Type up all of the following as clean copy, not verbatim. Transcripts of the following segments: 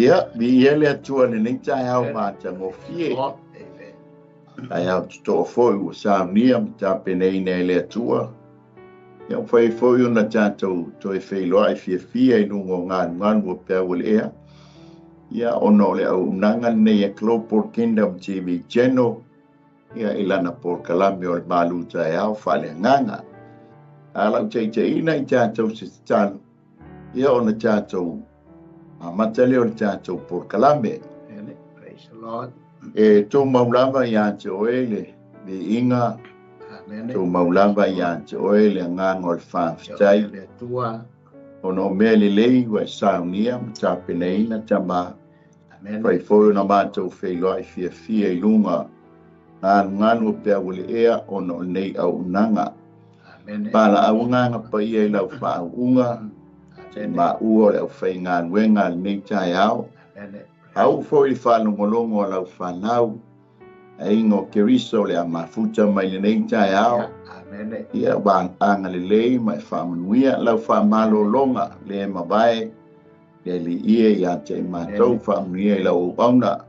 Ia, viia le Atua i lenei taeao matagofie. Taeao totoo foi ua saunia ma tapenaina e le Atua. Ia ua fai foi ona tatou toe feiloai fiafia i luga o galugalu o peau o le ea. Ia, ona o le auaunaga lenei a Global Kingdom TV Channel, ia i lana polokalame o le malu taeao faaleagaga. A lau taitaiina i tatou se tatalo, ia ona tatou amata lea o le tatou polokalame. Praise the Lord. E tumau lava ia te oe le viiga, tumau lava ia te oe le agaga o le faafetai, Le Atua. Ona o mea lelei ua e saunia ma tapenaina tama. Amen. Fai foi ona matou feiloai fiafia i luga galugalu o peau o le ea ona o lenei auaunaga. Amen. Valaau agaga paia i lau faauuga, Amen. maua o le aufaigaluega a lenei taeao. Amen. Au foi le faalogologo a lau fanau, aiga o Keriso o le a mafuta mai lenei taeao. Amen. Ia ua agalelei ma e faamanuia lau faamalologa le mavae le Alii e ia te i matou faamanuia i lau auauna.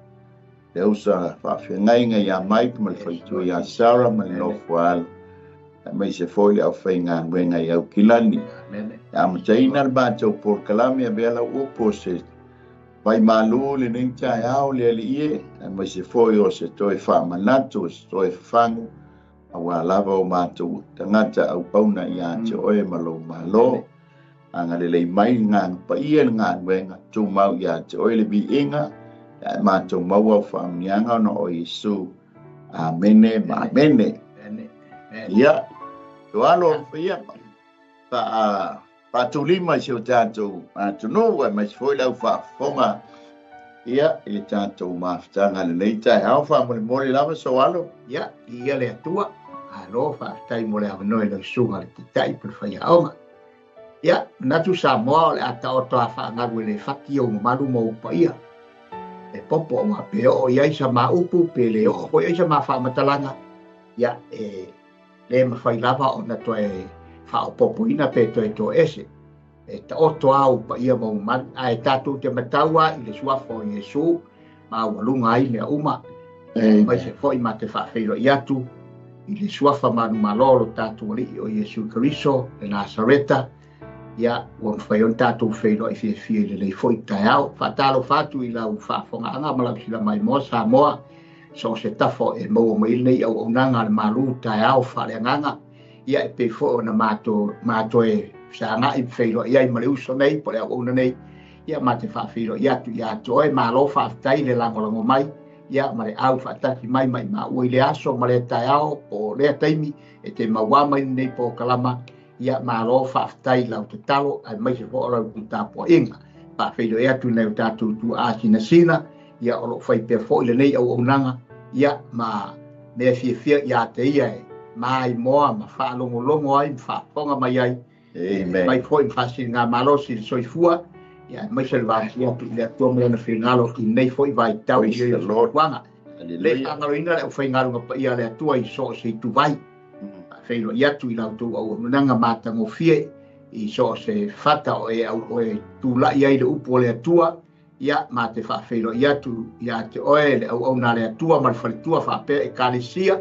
Le usa faafeagaiga ia Mike ma le faletua ia Sarah ma le nofo alo. Aemaise foi le aufaigaluega i Aukilani. Amen. E amataina le matou polokalame avea lau upu o se vaimalu lenei taeao le Alii e, aemaise foi o se toe faamanatu, o se toe fafagu, aua lava o matou tagata auauna ia te oe ma lou malo. Agalelei mai le agaga paia i le galuega, tumau ia te oe le viiga, ia e matou maua au faamanuiaga ona o Iesu. Amene ma amene. Amen. Ia, tualo ia faatulima i si o tatou atunuu, aemaise foi lau faafofoga ia i le tatou mafutaga lenei taeao. Faamolemole lava Soalo. Ia, ia le Atua. Alo, faafetai mo le avanoa i lau susuga le Taitai po le Faiaoga. Ia, manatu Samoa o le a taoto a faagalu e le fati ou mamalu ma ou paia. E popo aua pe oo i ai sa ma upu, pe le oo foi ai sa ma faamatalaga. Ia, e le mafai lava ona toe faaopopoina pe toe toese. E taoto a ou paia ma ou mamalu. Ae tatou te matau a i le suafa o Iesu, ma ualuga ai mea uma. Aemaise foi ma te faafeiloai atu i le suafa manumalo lo tatou Alii o Iesu Keriso le Nasareta. Ia, ua mafai ona tatou feiloai fiafia i lenei foi taeao. Faatalofa atu i lau faafofogaaga ma lau silamaimoa Samoa, so o se tafa e maua mai lenei auaunaga a le malu taeao faaleagaga. Ia, e pei foi ona matoe fesagai ma feiloai ai ma le uso nei po le auauna nei. Ia, ma te faafeiloai atu ia te oe, malo faafetai le lagolago mai, ia ma le au faatasi mai mai maua i le aso ma le taeao po o lea taimi e te maua mai lenei polokalama. Ia, malo faafetai lau tatalo aemaise foi o lau tapuaiga. Faafeiloai atu i nai o tatou tuaa sinasina, ia o loo fai pea foi lenei auaunaga, ia ma mea fiafia ia te ia e maimoa ma faalogologo ai ma faafofoga mai ai. Amen. Mai foi ma faasiliga malosi i le soifua, ia aemaise le vaasi atu i le Atua ma lona finagalo i lenei foi vaitau i Praise the le Lord. soifuaga. Le Hallelujah. faagaloina le aufaigaluega paia a le Atua i so o se ituvai. Faafeiloai atu i la outou auaunaga matagofie i so o se fata o e au o e tulai ai le upu o le Atua. Ia, ma te faafeiloai atu ia te oe le auauna a le Atua ma le faletua faapea Ekalesia.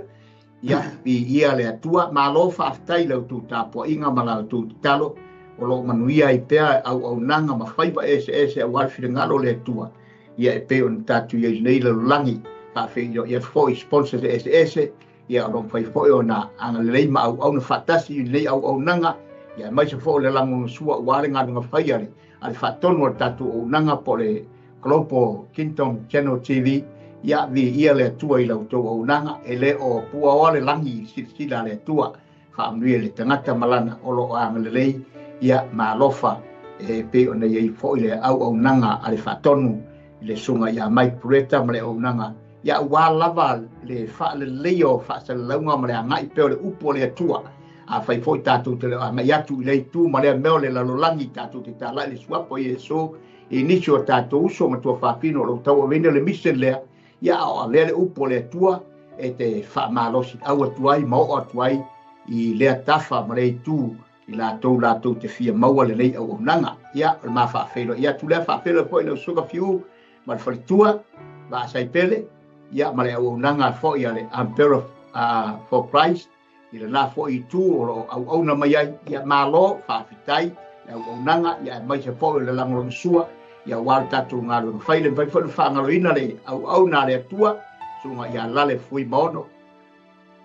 Ia, viia le Atua. Malo faafetai i la outou tapuaiga ma la outou tatalo o loo manuia ai pea auaunaga ma faiva eseese aua le finagalo o le Atua. Ia, e pei ona tatou i ai nei lalolagi. Faafeiloai atu foi i sponsors eseese. Ia, o loo mafai foi ona agalelei ma auauna faatasi i lenei auaunaga. Ia, aemaise foi o le lagolagosua aua le galuega fai a le faatonu o le tatou auaunaga po o le Global Kingdom Channel TV. Ia, viia le Atua i la outou auaunaga. E le o puaoa le lagi i le silasila a le Atua. Faamanuia le tagata ma lana o loo agalelei, ia ma alofa e pei ona i ai foi le auaunaga a le faatonu i le susuga ia Mike Pureta ma le auaunaga. Ia, aua lava le faaleleia o faasalalauga ma le agai pea o le upu o le Atua. A fai foi tatou te le o agai atu i le itu ma lea mea o le lalolagi, tatou te talai le suafa o Iesu i nisi o tatou uso ma tuafafine o loo tauaveina le mission lea. Ia, a o avea le upu o le Atua e te faamalosi au atu ai ma oo atu ai i lea tafa ma le itu i latou te fia maua lenei auaunaga. Ia, o le ma faafeiloai atu lea, faafeiloai foi lau susuga Fiu ma le faletua Vaasaipele, ia ma le auaunaga fo'i a le Umbrella for Christ i lena fo'i itu o loo auauna mai ai. Ia malo faafetai le auaunaga, ia aemaise fo'i o le lagolagosua, ia aua le tatou galuega fai. Le mafai foi ona faagaloina le auauna a le Atua, susuga ia Lale Fuimaono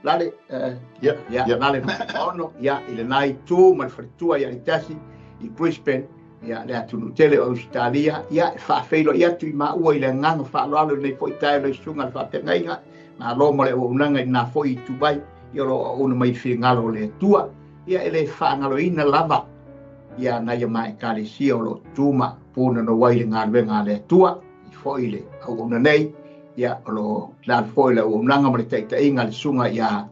Lale, ia Lale Fuimaono, ia i lena itu ma le faletua ia Aitasi i Brisbane, ia le atunuu tele o Ausetalia. Ia e faafeiloai atu i maua i le agaga faaaloalo i lenei foi taeao i le susuga i le faafeagaiga. Malo mo le auaunaga i lena foi ituvai, ia o lo o auauna mai i le finagalo o le Atua. Ia e le faagaloina lava ia nai o ma ekalesia o lo o tu ma punanou ai le galuega a le Atua i foi le auauna nei. Ia o lo o lalo foi le auaunaga ma le taitaiga a le susuga ia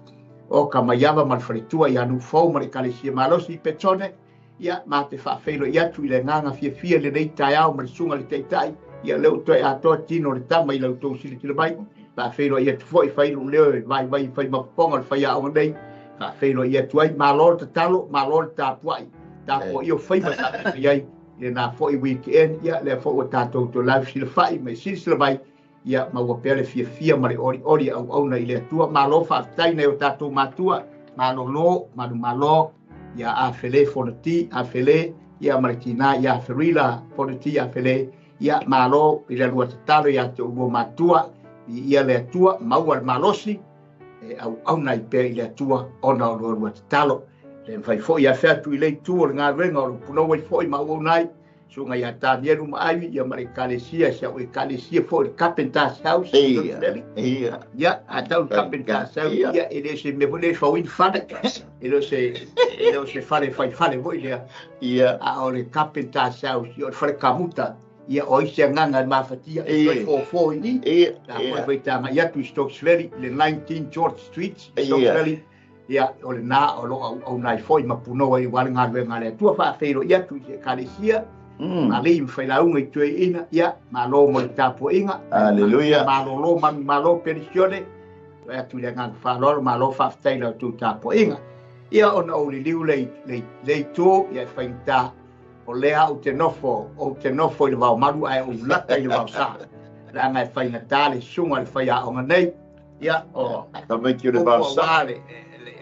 Oka Maiava ma le faletua ia Nufou ma le ekalesia malosi i Petone. Ia ma te faafeiloai atu i le agaga fiafia i lenei taeao ma le susuga i le taitai. Ia lea ua toe atoa tino o le tama i lau tou silasila mai. Faafeiloai atu foi fai lou leo e vaivai fai mapopoga o le faiaoga nei. Faafeiloai atu ai, malo le tatalo, malo le tapuai, tapuai o faiva sa fai ai i lena foi weekend. Ia lea foi ua tatou toe lausilafai ma e silasila mai, ia maua pea le fiafia ma le olioli auauna i le Atua. Malo faafetai nai o tatou matua, malolo manumalo ia Afele Fonoti Afele, ia ma le tina ia Ferila Fonoti Afele. Ia malo i le lua tatalo ia te ulua matua, i ia le Atua maua le malosi e auauna ai pea i le Atua ona o lua lua tatalo. Le mafai foi ia fe atu i le itu o le galuega o lo punou ai foi ma auauna ai susuga ia Tanielu ma Aivi, ia ma le ekalesia, si au ekalesia foi le Carpenter's House. Ia. Ia, a tau le Carpenter's House, ia e le se mea foi le fauina fale, e le o se fale fai fale foi lea. Ia. A o le Carpenter's House, ia o le fale kamuta, ia o ai se agaga e mafatia, e toe fofo i i. Ia. A foi foi tāngai atu i Stokes Valley, le 19 George Street, Stokes Valley. Ia, o le nā o lo auauna ai foi ma punoa i ua le galuega a le Atua. Faafeiloai atu i se ekalesia, alii ma failauga i tuaiina, ia, malo mo le tapuaiga. Hallelujah. Malolo manu malo penisione, toe atu i le agaga faaaloalo, malo faafetai i la outou tapuaiga. Ia, ona ou liliu le itu, ia e faigata, o lea ou te nofo i le vaomalu ae ou lata i le vaosa. Leaga e faigata le susuga i le faiaoga nei. Ia, o Tamaiti o le vaosa.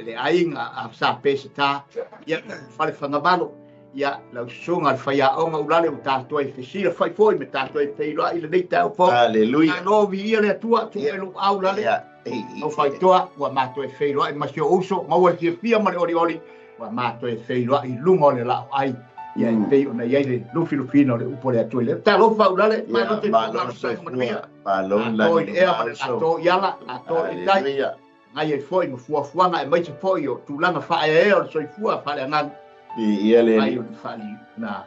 Le aiga a sa peseta, ia, fale whangavalo, ia, lau susuga le faiaoga ulale o tatou e fesila fai foi me tatou e feiloai i lenei taeao fou. Hallelujah. Malo viia le Atua, tuu mai lou au ulale. Au faitoa, ua matou e feiloai ma si ou uso, maua le fiafia ma le olioli, ua matou e feiloai i luga o le laau ai. Ia e pei ona i ai le lufilufina o le upu o le Atua i le talofa ulale, malo te Malo soifua, malo ato i le ea ma le ato i ala, ato i le tai. Hallelujah. Ngai ai foi ma fuafuaga e maise foi o tulaga faaeaea o le soifua faaleagaga. Viia le Ngai Alii. o le faali na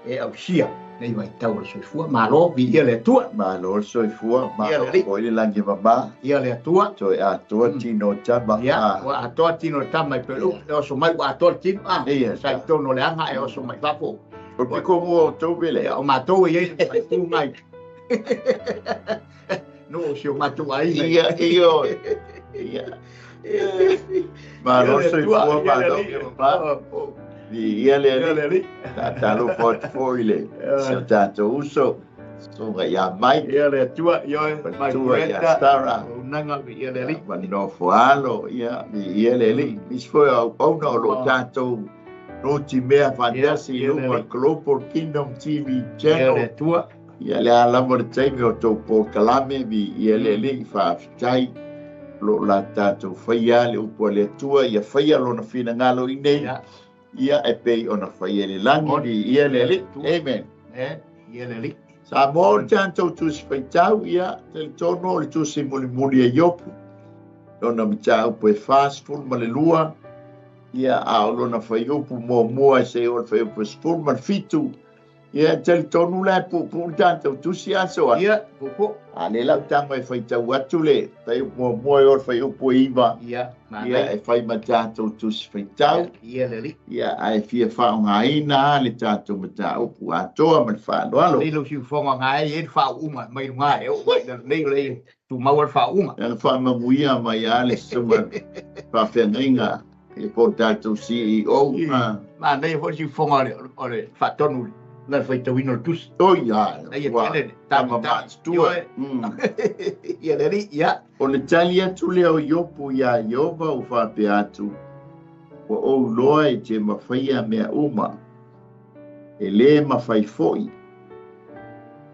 e ausia nei vaitau o le soifua. Malo, viia le Atua. Malo le soifua, Ia le malo Alii. foi le lagi mama. Ia le Atua. Toe atoa tino tama. Ia, ua atoa tino tama i pelu. E oso mai ua atoa le tino. Ia. Sa i tonu o le aga e oso mai fafo. O piko mua o tau vele. Ia, o matou e i ai le faitū mai. No, o si o matou aiga. Ia, ia. Ia. Malo Ia le soifua, Atua, ia le malo Alii. le mama. Viia le Ia Alii. le Alii. Talofa atu foi le si o tatou uso, susuga ia Mike. Ia le Atua, ia oe, Mike Faletua ia Brenda. Sarah. Auaunaga, viia le Alii. Ma le nofo alo, ia, viia le Alii. Nisi foi o auauna o lo o tatou noti mea faatasi i Ia, ia le luga o Alii. Global Kingdom TV Ia Channel. le Atua. Ia le a lava le taimi o tou polokalame, viia le Alii, faafetai. Lo o la tatou faia le upu a le Atua, ia faia lona finagalo i nei. Ia. Ia e pei ona faia i le lagi, viia le Alii. Amen. Ia le Alii. Sa mo le tatou tusi faitau, ia, talitonu o le tusi mulimuli e Iopu. Lona mataupu e 42, ia, a o lona faiupu muamua e se o le faiupu e 17. Ia, talitonu la e puupuu le tatou tusi aso a. Ia, puupuu. A le lau tama e faitau atu le faiupu muamua e o le faiupu e 9. Ia, Ia, e fai ma tatou tusi faitau. Ia, le Alii. Ia, ae fia faaaogaina le tatou mataupu atoa ma le faaaloalo. Nei lau siufofoga ngā e i le faauuga mai luga e oo mai lalo nei o le tumau le faauuga. Ia, faamanuia mai lava le susuga faafeagaiga i le po tatou CEO. Ia. Manaia foi le siufofoga o le faatonu La faitauina o le tusi. Oi a, Ai e ua tele, tama tama, matutua. Ioe. Ia le alii, ia. O le tali atu lea o Iopu iā Ieova ua faapea atu, Ua ou iloa e te mafaia mea uma, e lē mafai foʻi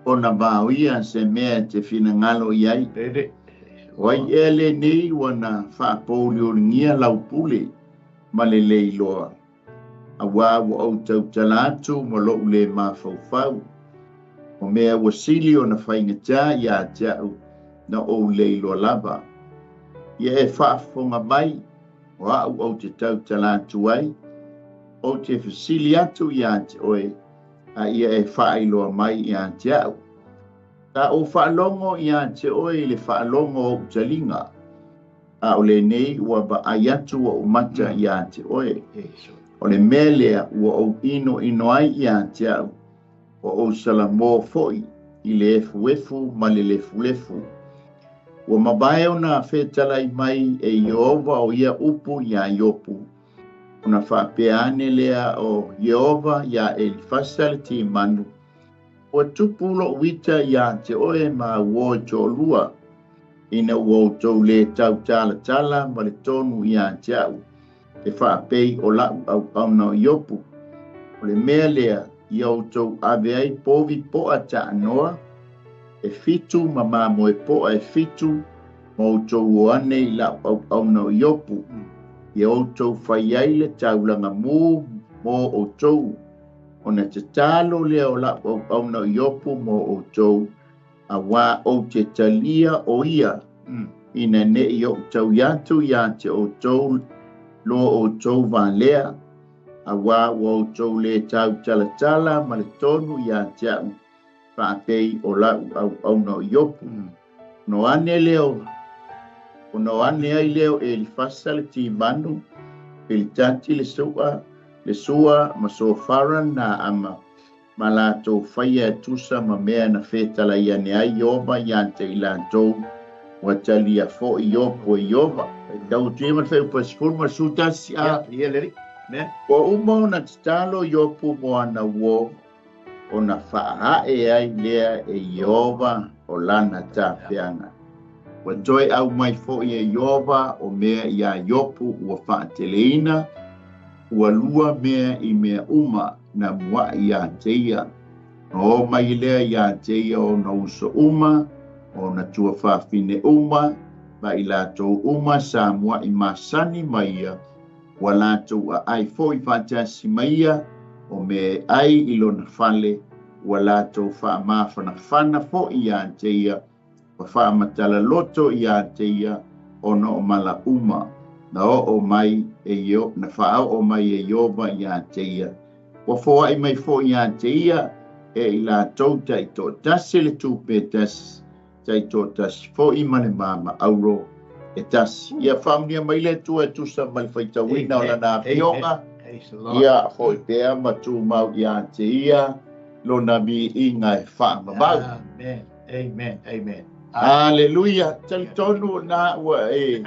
ona vaoia se mea e te finagalo i ai. Lele. O ai ea lenei ua na faapouliuligia lau pule ma le lē iloa, auā ua ou tautala atu ma loʻu lē mafaufau. O mea ua sili ona faigatā iā te aʻu na ou le iloa lava. Ia e faafofoga mai o aʻu ou te tautala atu ai, ou te fesili atu iā te oe, a ia e faailoa mai iā te aʻu. Sa ou faalogo iā te oe i le faalogo o ou taliga, a o lenei ua vaai atu oʻu mata iā te oe. O le mea lea ua ou inoino ai iā te aʻu, ua ou salamō foʻi i le efuefu ma le lefulefu. Ua mavae ona fetalai mai e Ieova o ia upu iā Iopu, ona faapea ane lea o Ieova iā Elifasa le Timanu, ua tupu loʻu ita iā te oe ma uō e toalua, ina ua outou lē tautalatala ma le tonu iā te aʻu, e faapei o laʻu auauna o Iopu. O le mea lea ia outou ave ai povi poʻa taanoa e 7 ma mamoe poʻa e 7 ma outou o ane i laʻu auauna o Iopu. Ia outou fai ai le taulaga mū mo outou, ona tatalo lea o laʻu auauna o Iopu mo outou, auā ou te talia o ia, ina neʻi oʻu taui atu iā te outou lo outou valea, auā ua outou lē tautalatala ma le tonu iā te aʻu faapei o laʻu auauna o Iopu. No ane leo, ona o ane ai lea o Elifasa le Timanu, Pilitati le Sua, le Sua ma Sofara na ama, ma latou faia e tusa ma mea na fetalai ane ai Ieova iā te i latou, ua talia foʻi Iopu e Ieova. Tau atu ia ma le fuaiupu 10 ma le 11 a. Ia, ia le alii. Amen. Ua uma ona tatalo Iopu mo ana uō, ona faaae ai lea e Ieova o lana tafeaga. Ua toe aumai foʻi e Ieova o mea iā Iopu ua faateleina, ua lua mea i mea uma na muaʻi iā te ia. Na oo mai lea iā te ia ona uso uma, ona tuafafine uma, ma i latou uma sa muaʻi masani ma ia, ua latou aʻai foʻi faatasi ma ia, o mea e ʻai i lona fale, ua latou faamafanafana foʻi iā te ia, ua faamatala loto iā te ia ona o mala uma, na oo mai e Io, na faaoo mai e Ieova iā te ia. Ua foaʻi mai foʻi iā te ia e i latou taitoatasi le tupe e tasi, taitoatasi foʻi ma le mama auro e tasi. Ia faamanuia mai le Atua e tusa ma le faitauina o lana afioga. Ia foʻi pea ma tumau iā te ia lona viiga e faamamau. Amen. Amen. Amen. Aleluia. Talitonu na ua e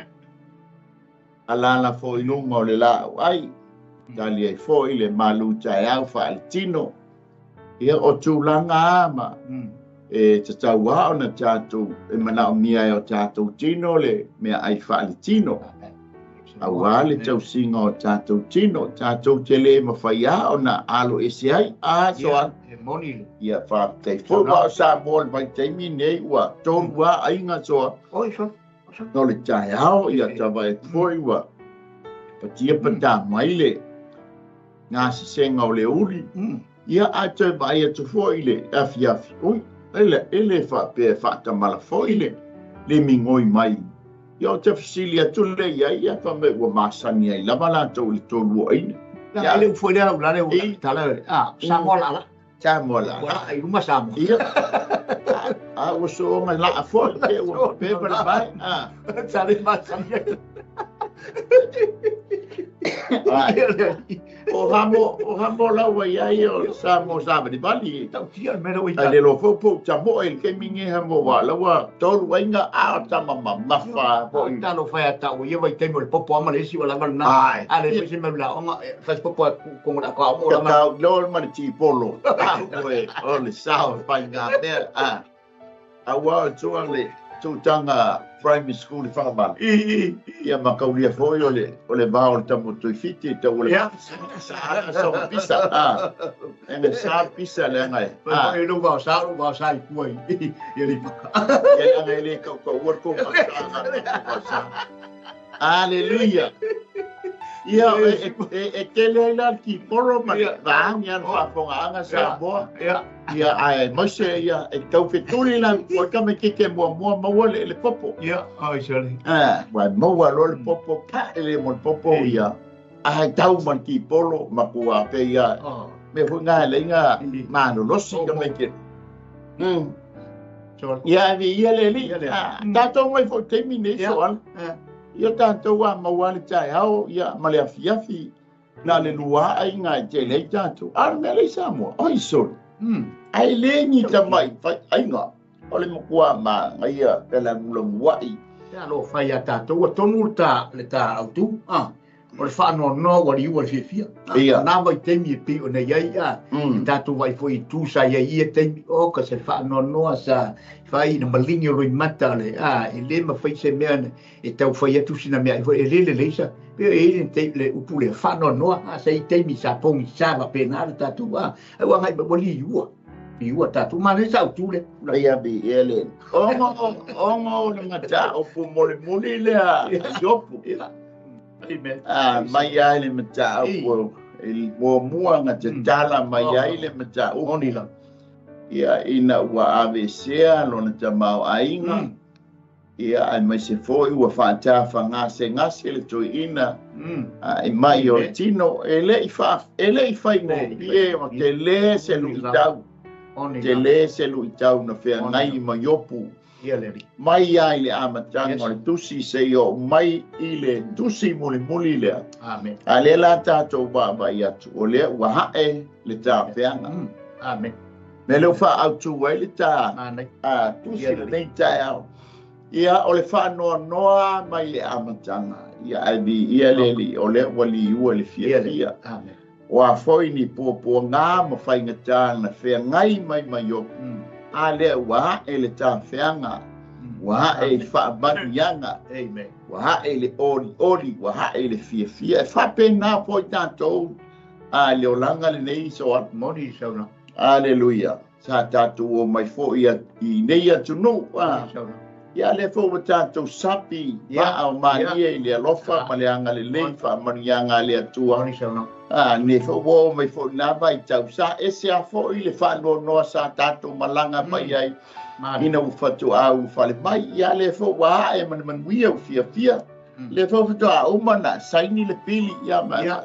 alala foʻi luga o le laʻau ai, tali ai foʻi le malu taeao faaletino. Ia o tulaga a ma e tatau a ona tatou e manaomia ai o tatou tino le meaai faaletino. Auā le tausiga o tatou tino, tatou te lē mafai a ona alo ese ai a so a. E moni le. Ia faafetai foi ma o Samoa le vaitaimi nei ua tolu a aiga soa. Oi so. No le taeao ia tavae foi ua patia patā mai le gasesega o le uli. Ia a toe vaai atu foʻi le afiafi, ui, ele e lē faapea e faatamala foʻi le migoi mai. Ia o te fesili atu le iai, ia faamai ua masani ai lava latou i le tolu o aiga. La le ufo le la le tala a Samoa la la. Samoa la la. Ai luma Samoa. Ia. A ua soona laa foʻi pe ua pepa le mai. A. Sa le masani. Ai. O hamo laua ia o sa mo sa vali vali. Tau tia me lo i ta. Le lo fo po ta mo el ke minge hamo wa laua tolu ainga a tama mafa po. Ta lo fa ta o ia vai te mo le popo ama le si wala na. A le se me la onga fa popo ko la ko mo la. Ta lo ma le ti polo. O le sa fa nga me a. A wa tu le tūtanga primary school i whangamana. Ia makaulia foi o le vao le tamu tuifiti te o le sa pisa. Enge sa pisa le anga e. E lo vao sa lo vao sa i kua i le paka. Ia anga e le kau kau uarko ma sa. Aleluia. Ia e tele ai la ki poro ma vaangi ana faafogaga Samoa. Ia ae mose ia e taufetuli la o ka me keke muamua maua le popo. Ia, ai sale. Wa maua lo le popo pa le mo popo ia. Ai tau ma ki polo ma kua pe ia. Me fu nga le nga malolosi ka me ke. Ia vi ia le li. Tatou mai fo taimi nei so ala. Ia tatou a maua le taeao ia ma le afiafi na le lua ai ngai te lei tatou. A le mea le Samoa. Oi soli. Ai le ni tamai fai ainga. O le makua ma ngaia pe la mula muai. Ia lo fai a tatou ua tonu le ta autu. O le whaanoa ua liua le fiafia. Ia. Nā vai taimi e pi o nei ai a. Tatou vai foi tu sa ia ia taimi o ka se whaanoa sa whai na malingi o loi mata le. E le ma whai se mea e tau whai atu sina mea e le le leisa. Pe e le te le upu le whaanoa sa i taimi sa pongi sa va pe nā le tatou. Ai ua ngai ua liua. Liua tatou. Ma le sa autu le. Ia bi ia le. Ongo le mata o pu mole muli le a iopu. Ia. Amen. Mai ai le mata o i mua nga te tala mai ai le mata o Oni la. Ia ina ua avesea lona tamao aiga. Ia ai mai se foi ua faatafa gase gase le toeina i mai o le tino e le i fa e le i faigofie ma tele se luitau. Tele se luitau na feagai ma Iopu. Ia le ri. Mai ai le amataga o le tusi se o mai i le tusi mulimuli lea. Amen. A lea la tatou vaavaai atu o lea ua hae le tafeaga. Amen. Me leo faaautu ai le ta tusi lenei taeao. Ia o le faanoanoa mai le amataga. Ia ai vi ia le li o lea ua liua le fiafia. Amen. O a foi ni puapuaga ma faigatā na feagai mai mai Iopu. A lea ua hae le tafeaga. Ua hae i faamanuiaga. Amen. Ua hae le olioli, ua hae le fiafia. E faapena foi tatou a le olaga lenei so ala. Moni sauna. Aleluia. Sa tatou o mai foi i nei atunuu. Ia le foi ua tatou sapi maa o malie i le alofa ma le agalelei faamanuiaga a le Atua. Moni sauna. Ne foi ua o mai foi nā vai tau. Sa ese a foi le faanoanoa sa tatou malaga mai ai. Ina ua fatuau fale mai. Ia le foi ua hae ma le manuia ua fiafia. Le foi fatuā uma na saini le pili ia ma. Ia.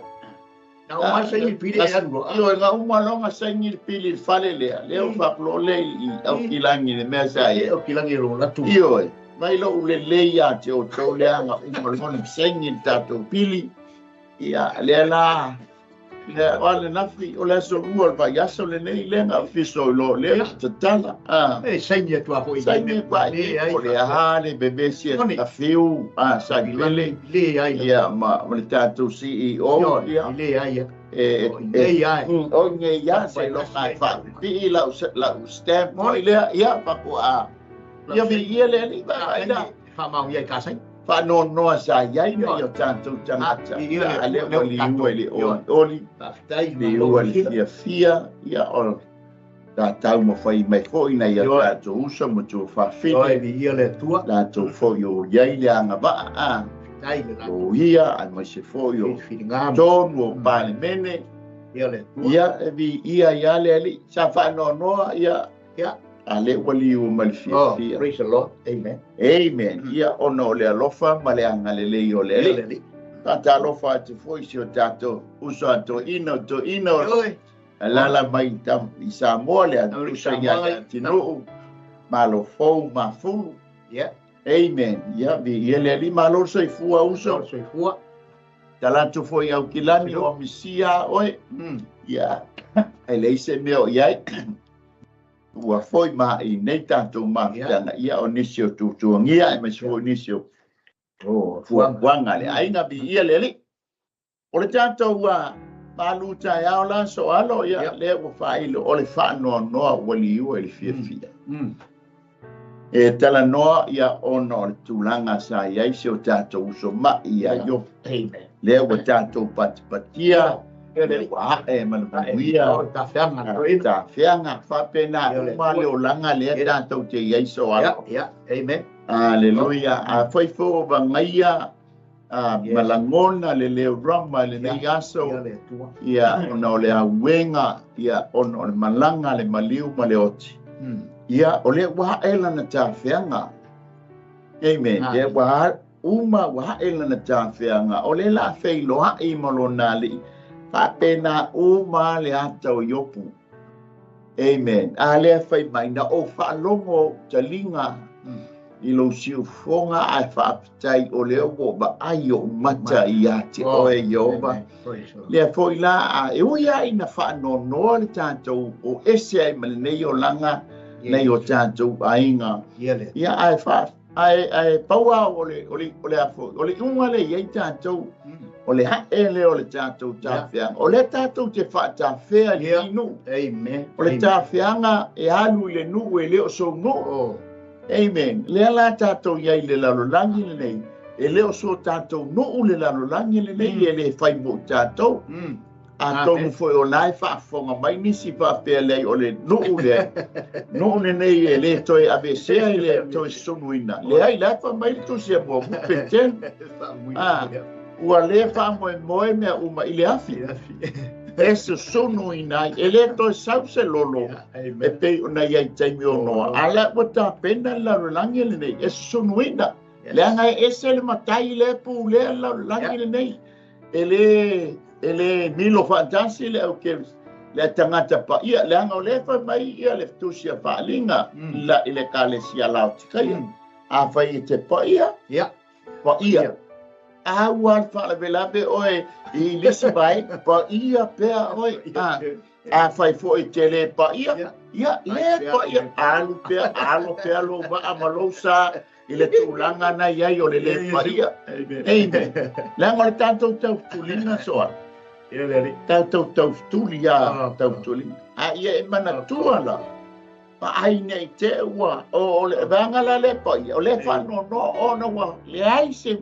Na uma saini pili e alu. Io nga uma longa saini le pili le fale lea. Lea ua faapuloo le i au kilangi le mea sa ia. Au kilangi lo latu. Io e. Mai lo ule le ia te o tau lea nga uma lona saini le tatou pili. Ia lea la. Lea o le nafi o le aso lua o le vaiaso lenei lea nga fiso i lo lea tatala. E saini atu a foi. Saini pa i o le aha le bebesi a fiu sa pele. Le ai. Ia ma le tatou CEO. Ia. Le ai. E le ai. O nge ia se lo kai fa. Pi la stamp foi lea ia pa ku a. Ia vi ia le li ba ai la. Fa mau ia ka sai. Fa no no sa ia ina ia tatou tagata. Ia le ua liua i le olioli. Faafetai. Liua le fiafia ia o tatou mafai mai foi na ia tatou uso ma tou faafine. Oi vi ia le Atua. Latou foi o iai le agavaa. Faafetai le O ia ai mai se foi o tonu o Palemene. Ia le Atua. Ia e vi ia ia le alii. Sa faanoanoa ia. Ia. A le ua liua ma le fiafia. Oh, praise the Lord. Amen. Amen. Ia ona o le alofa ma le agalelei o le alii. Faatalofa atu foi si o tatou uso a toeaina o toeaina o alala mai i Samoa le usa ia le atunuu. Malo fou mafulu. Yeah. Amen. Ia vi ia le alii malo le soifua uso. Soifua. Talatu foi au kilani o misia oe. Ia, e leai se mea o i ai. Ua foi ma i nei tatou mafutaga, ia o nisi o tuatuagia aemaise foi nisi o fuafuaga le aiga viia le Alii. O le tatou malu taeao la soalo, ia lea ua faailo o le faanoanoa ua liua i le fiafia. E talanoa ia ona o le tulaga sa i ai si o tatou uso mai ia Iopo. Lea ua tatou patipatia, lea ua ae ma le manuia, tafeaga faapena uma le olaga lea tatou te i ai soalo. Aleluia. Afai foi o vagaia malagona le leo rama i lenei aso, ia ona o le auega, ia ona o le malaga le maliu ma le oti. Ia o lea ua ae lana tafeaga. Amen. Lea ua uma ua ae lana tafeaga. O le la feiloai ma lona alii, faapena uma le ata o Iopu. Amen. A lea fai mai na ou faalogo taliga i lou siufofoga ae faafetai o lea ua vaai ou mata ia te oe Ieova. Lea foi la e ui ai na faanoanoa le tatou o ese ai ma lenei olaga nei o tatou aiga. Ia ae pau lava o le o le iuga lea i ai tatou, o le ae lea o le tatou tafeaga. O lea tatou te faatafea i le nuu. O le tafeaga e alu i le nuu e le o sou nuu. Amen. Lea la tatou i ai i le lalolagi lenei, e le o so tatou nuu le lalolagi lenei, e le fai mo tatou. Atonu foi o la e faafofoga mai nisi faapea leai o le nuu lea, nuu lenei e le toe avesea, e le toe sunuina. Leai, la e fai mai le tusi a muamua Petelu. Ua le faamoemoe mea uma i le afi. E susunuina ai, e le toe sau se lolo e pei ona i ai taimi o Noa. A la ua tapena le lalolagi lenei, e susunuina. Leaga e ese le matai lea pulea le lalolagi lenei. E le milo faatasi le au ke le tagata paia, leaga o lea fai mai ia le tusi a faaaliga la i le kalesia Laotikaia. A fai e te paia, paia. A ua faalavelave oe i lisi vai, paia pea oe. A fai foi te le paia, ia le paia. Alu pea, alo pea lo waa ma lou sa i le tulaga na i ai o le le paia. Amen. Leaga o le tatou tautuliga soa. Tatou tautuli ia tautuliga. A ia e manatua la. Paai nei te ua o le vaega la le paia, o le faanoanoa ona ua leai se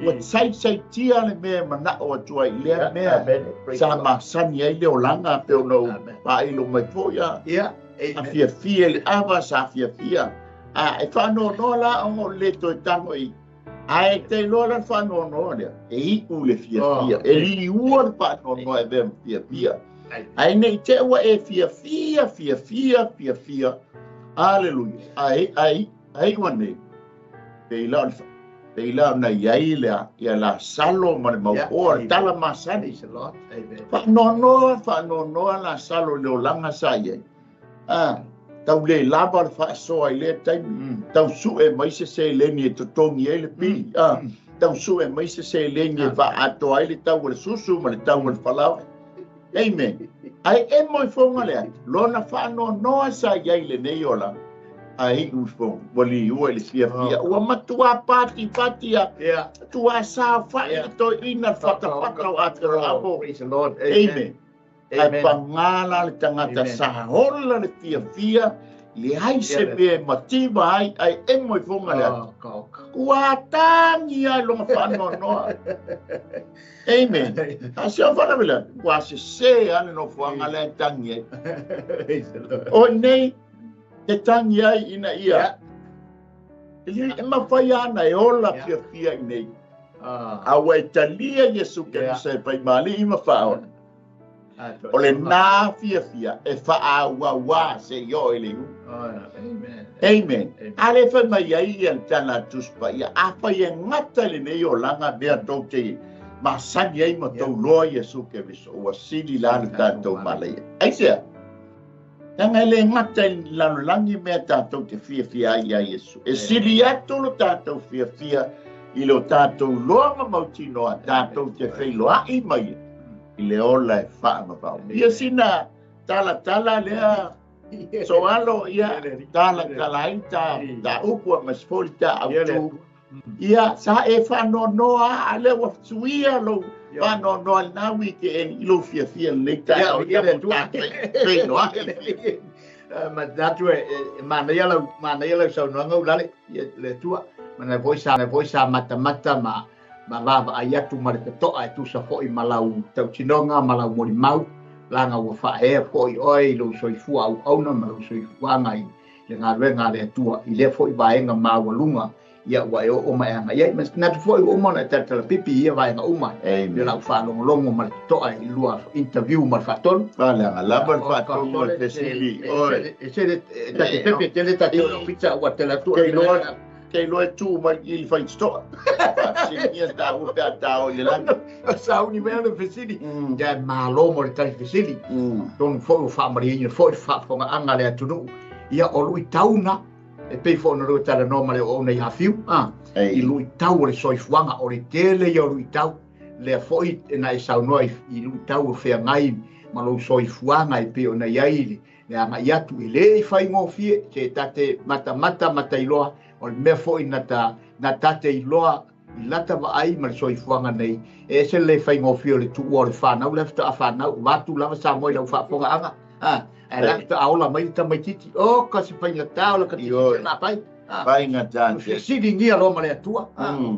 ua saisaitia le mea e manao atu ai i lea mea sa masani ai le olaga pe ona ou faailo mai foi a fiafia le ava sa fiafia. A e faanoanoa la ona o le toe tago i ae te iloa la le faanoanoa lea e iu le fiafia, e liua le faanoanoa e vea ma fiafia. Ai nei te ua e fiafia, fiafia, fiafia. Aleluia. Ai, ai, ai ua nei. Pei la na iai lea, ia la salo ma le mauoa, le tala masani. Faanoanoa, faanoanoa la salo le olaga sa iai. Tau le lava le faasoa i lea taimi. Tau sue mai se seleni e totogi ai le pili. Tau sue mai se seleni e faaatoa ai le tau o le susu ma le tau o le falaoa. Amen. Ai e moi fonga lea, lona faanoanoa sa iai lenei olaga. Ai u fonga, ua liua i le fiafia. Ua matua pati pati a. Tua sa fai le toeina le fatafata o Aperahamo. Amen. Ai pagā la le tagata sa ola le fiafia, leai se mea e mativa ai, ai emo i fonga le ata. Ua tagi ai longa faanoanoa. Amen. A se o faalavelave, ua sesē lava le nofoaga lea e tagi ai. O nei e tagi ai ina ia e mafai ana e ola fiafia i nei. A ua e talia Iesu Keriso e faimali'i ma faaola. O le nā fiafia e faaauauā seia oo i le iuga. Amen. A le fai mai ai ia le tala a Tusi Paia, afai e gata i lenei olaga mea tou te masani ai ma tou loa Iesu Keriso, ua sili la le tatou malaia. Aisea? Leaga e le gata i le lalolagi mea tatou te fiafia ai iā Iesu. E sili atu lo tatou fiafia I le o tātou loa ma mautinoa, tātou te wheiloai mai i le ola e whaamawau. Ia sina tala tala lea so alo ia tala tala ai ta ta upu a masfoli ta autu. Ia sa e whaanoanoa a lea ua suia lo whaanoanoa le nawi ke en i lo fia fia le ta o ia mo ta wheiloai. Ma tatu e manaia lau saunoaga ulale ia le Atua. Mana foi sa matamata ma vava ai atu ma le totoa e tusa foi ma lau tautinoga ma lau molimau laga ua faaea foi oe i lou soifua auauna ma lou soifuaga i le galuega a le Atua i lea foi vaega maualuga ia ua e oo ma e agai ai. Ma natu foi ua uma ona e talatalapipi i ia vaega uma le lau faalogologo ma le totoa i lua interview ma le faatonu. Leaga lava le faatonu o le fesili oe. E se tate pepe tele tate o pizza ua tele atu. Ke iloa e tuu mai i le faititoa. Faafesiligia taua pe a tā o i le lagi. Sauni mea le fesili. Ia e malo mo le tali fesili. Tonu foi ua faamaliaina foi le faafofogaaga a le atunuu. Ia o luitauna e pei foi ona lua talanoa ma le oona i Afiu. I luitau o le soifuaga, o le tele ia o luitau. Lea foi na e saunoa i luitau o feagai ma lou soifuaga e pei ona i ai le agai atu e lē i faigofie se tate matamata matailoa o le mea foi na tate iloa i lata vaai ma le soifuaga nei e ese le faigofie o le tuua o le whanau le faatoa whanau vatu lava Samoa i lau faafofogaaga ae la faatoa ola mai le tamaititi o ka se faigatā o le katisina pai faigata fesiligia loa ma le Atua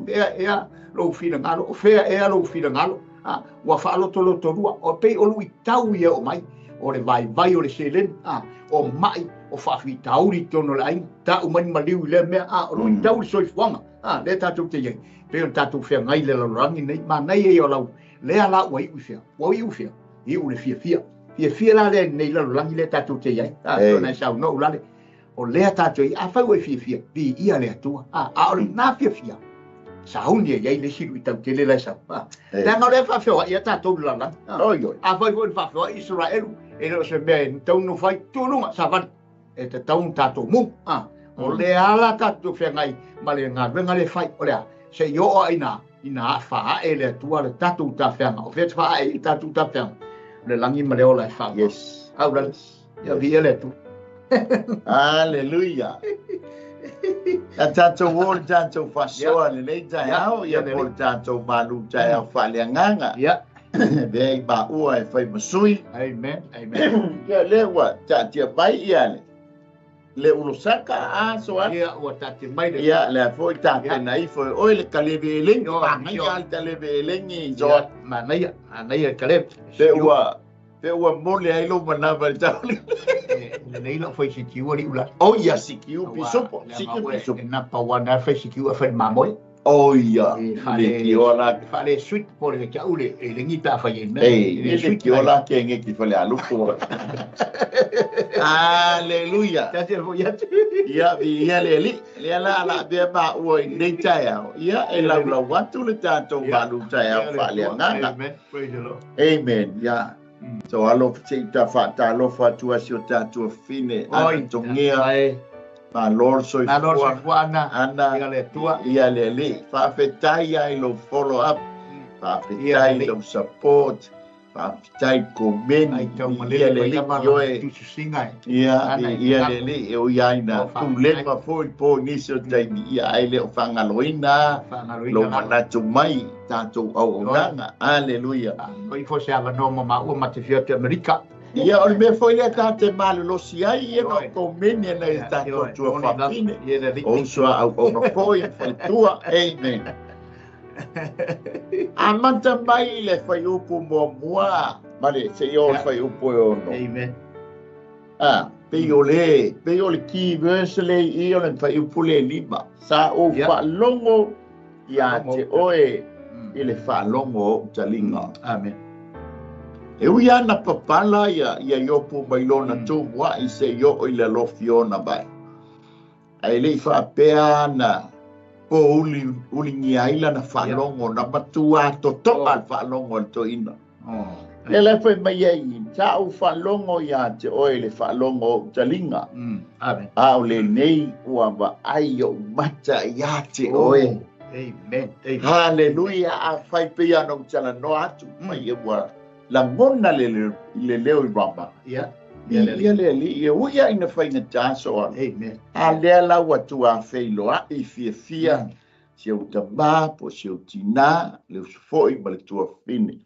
fea ea lou finagalo o fea ea lou finagalo ua faalotolotolua o pei o luitau ia o mai o le vaivai o le seleni o mai o faafitauli i totonu o le aiga tau mai maliu i lea mea o luitau le soifuaga lea tatou te iai pei ona tatou feagai le lalolagi nei manaia ia o lau lea la ua iu i fea ua iu fea iu le fiafia fiafia la lea nei lalolagi lea tatou te iai ona e saunoa ulale o lea tatou i afai ua fiafia viia le Atua a o lena fiafia sauni e iai le isi luitau tele la e sau leaga o lea faafeoai a tatou le lalolagi afai foi na faafeoai Isaraelu e le o se mea e taunu fai tuuluga savali e tatau tatou mu o le ala tatou feagai ma le galuega le fai o lea se i oo ai na ina faae le Atua le tatou tafeaga o fea te faae i le tatou tafeaga le lagi ma le ola e faa. Yes. Au lale. Ia viia le Atua. Hallelujah. A tātou o le tātou fasoa le lei taeao, ia po le tātou malu taeao faaleagaga. Ia. Vea i maua e whai masui. Amen. Amen. Ia lea ua taatia mai ia le ulosaka a so a. Ia ua taatia mai le. Ia lea foi tāpena ifo e oe le kaleve elengi. Manaia le kaleve elengi. Ia manaia, manaia le kaleve. Pe ua mole ai lo manawa le tauli. Le nei lau fai sikiu ali ula. O ia sikiu pisopo. Sikiu pisopo. E napa wana fai sikiu a fai mamoe. O ia. Le kiola. Whale sweet po le kia ule e lengi pa whai e mea. Ei, le kiola ke nge ki whale alupo. Hallelujah. Tati fo ia tu. Ia, ia le li. Le ala ala bea ma ua i nei taeao. Ia, e lau lau atu le tātou malu taeao whale anganga. Amen. Praise the Lord. Amen. Ia. So alo te ta whaatalofa atua si o tātua whine. Ana tongia. Ma Lord soifua ana ia le Atua ia le li faafetai ai lo follow up faafetai lo support faafetai komeni ia le li ioe ia ia le li e o ia ina tulema foi po nisi o taimi ia ai le o whangaloina lo manatu mai tātou auaunaga. Hallelujah. Oi fo se avanoa ma maua ma te fia te Amerika. Ia o le mea foi lea tāte malolosi ai ia no komeni ana i tātou tua whapine. O usua au ono foi whaitua. Amen. A manta mai le whaiupu mua mua. Mare, se i o le whaiupu e ono. Amen. Pei o le, pei o le key verse le i o le whaiupu le lima. Sa o whalongo ia te oe i le whalongo o utalinga. Amen. E ui ana papala ia iopu mai lona tūmua i se i o i le alofi ona mai. Ai le i whaapea ana po uli ngia ila na whalongo na matua totoa le whalongo le toina. Le le whai mai ai, tā u whalongo ia te oe le whalongo o utalinga. Amen. A o le nei ua wa ai o mata ia te oe. Amen. Haleluia, afai pe ia no tala no atu mai e ua lagona le leo i Rama. Ia. Ia le alii e ui ai na faigata soa. Amen. A lea la ua tuafeiloai i fiafia si ou tamā po si ou tinā le uso foi ma le tuafafine.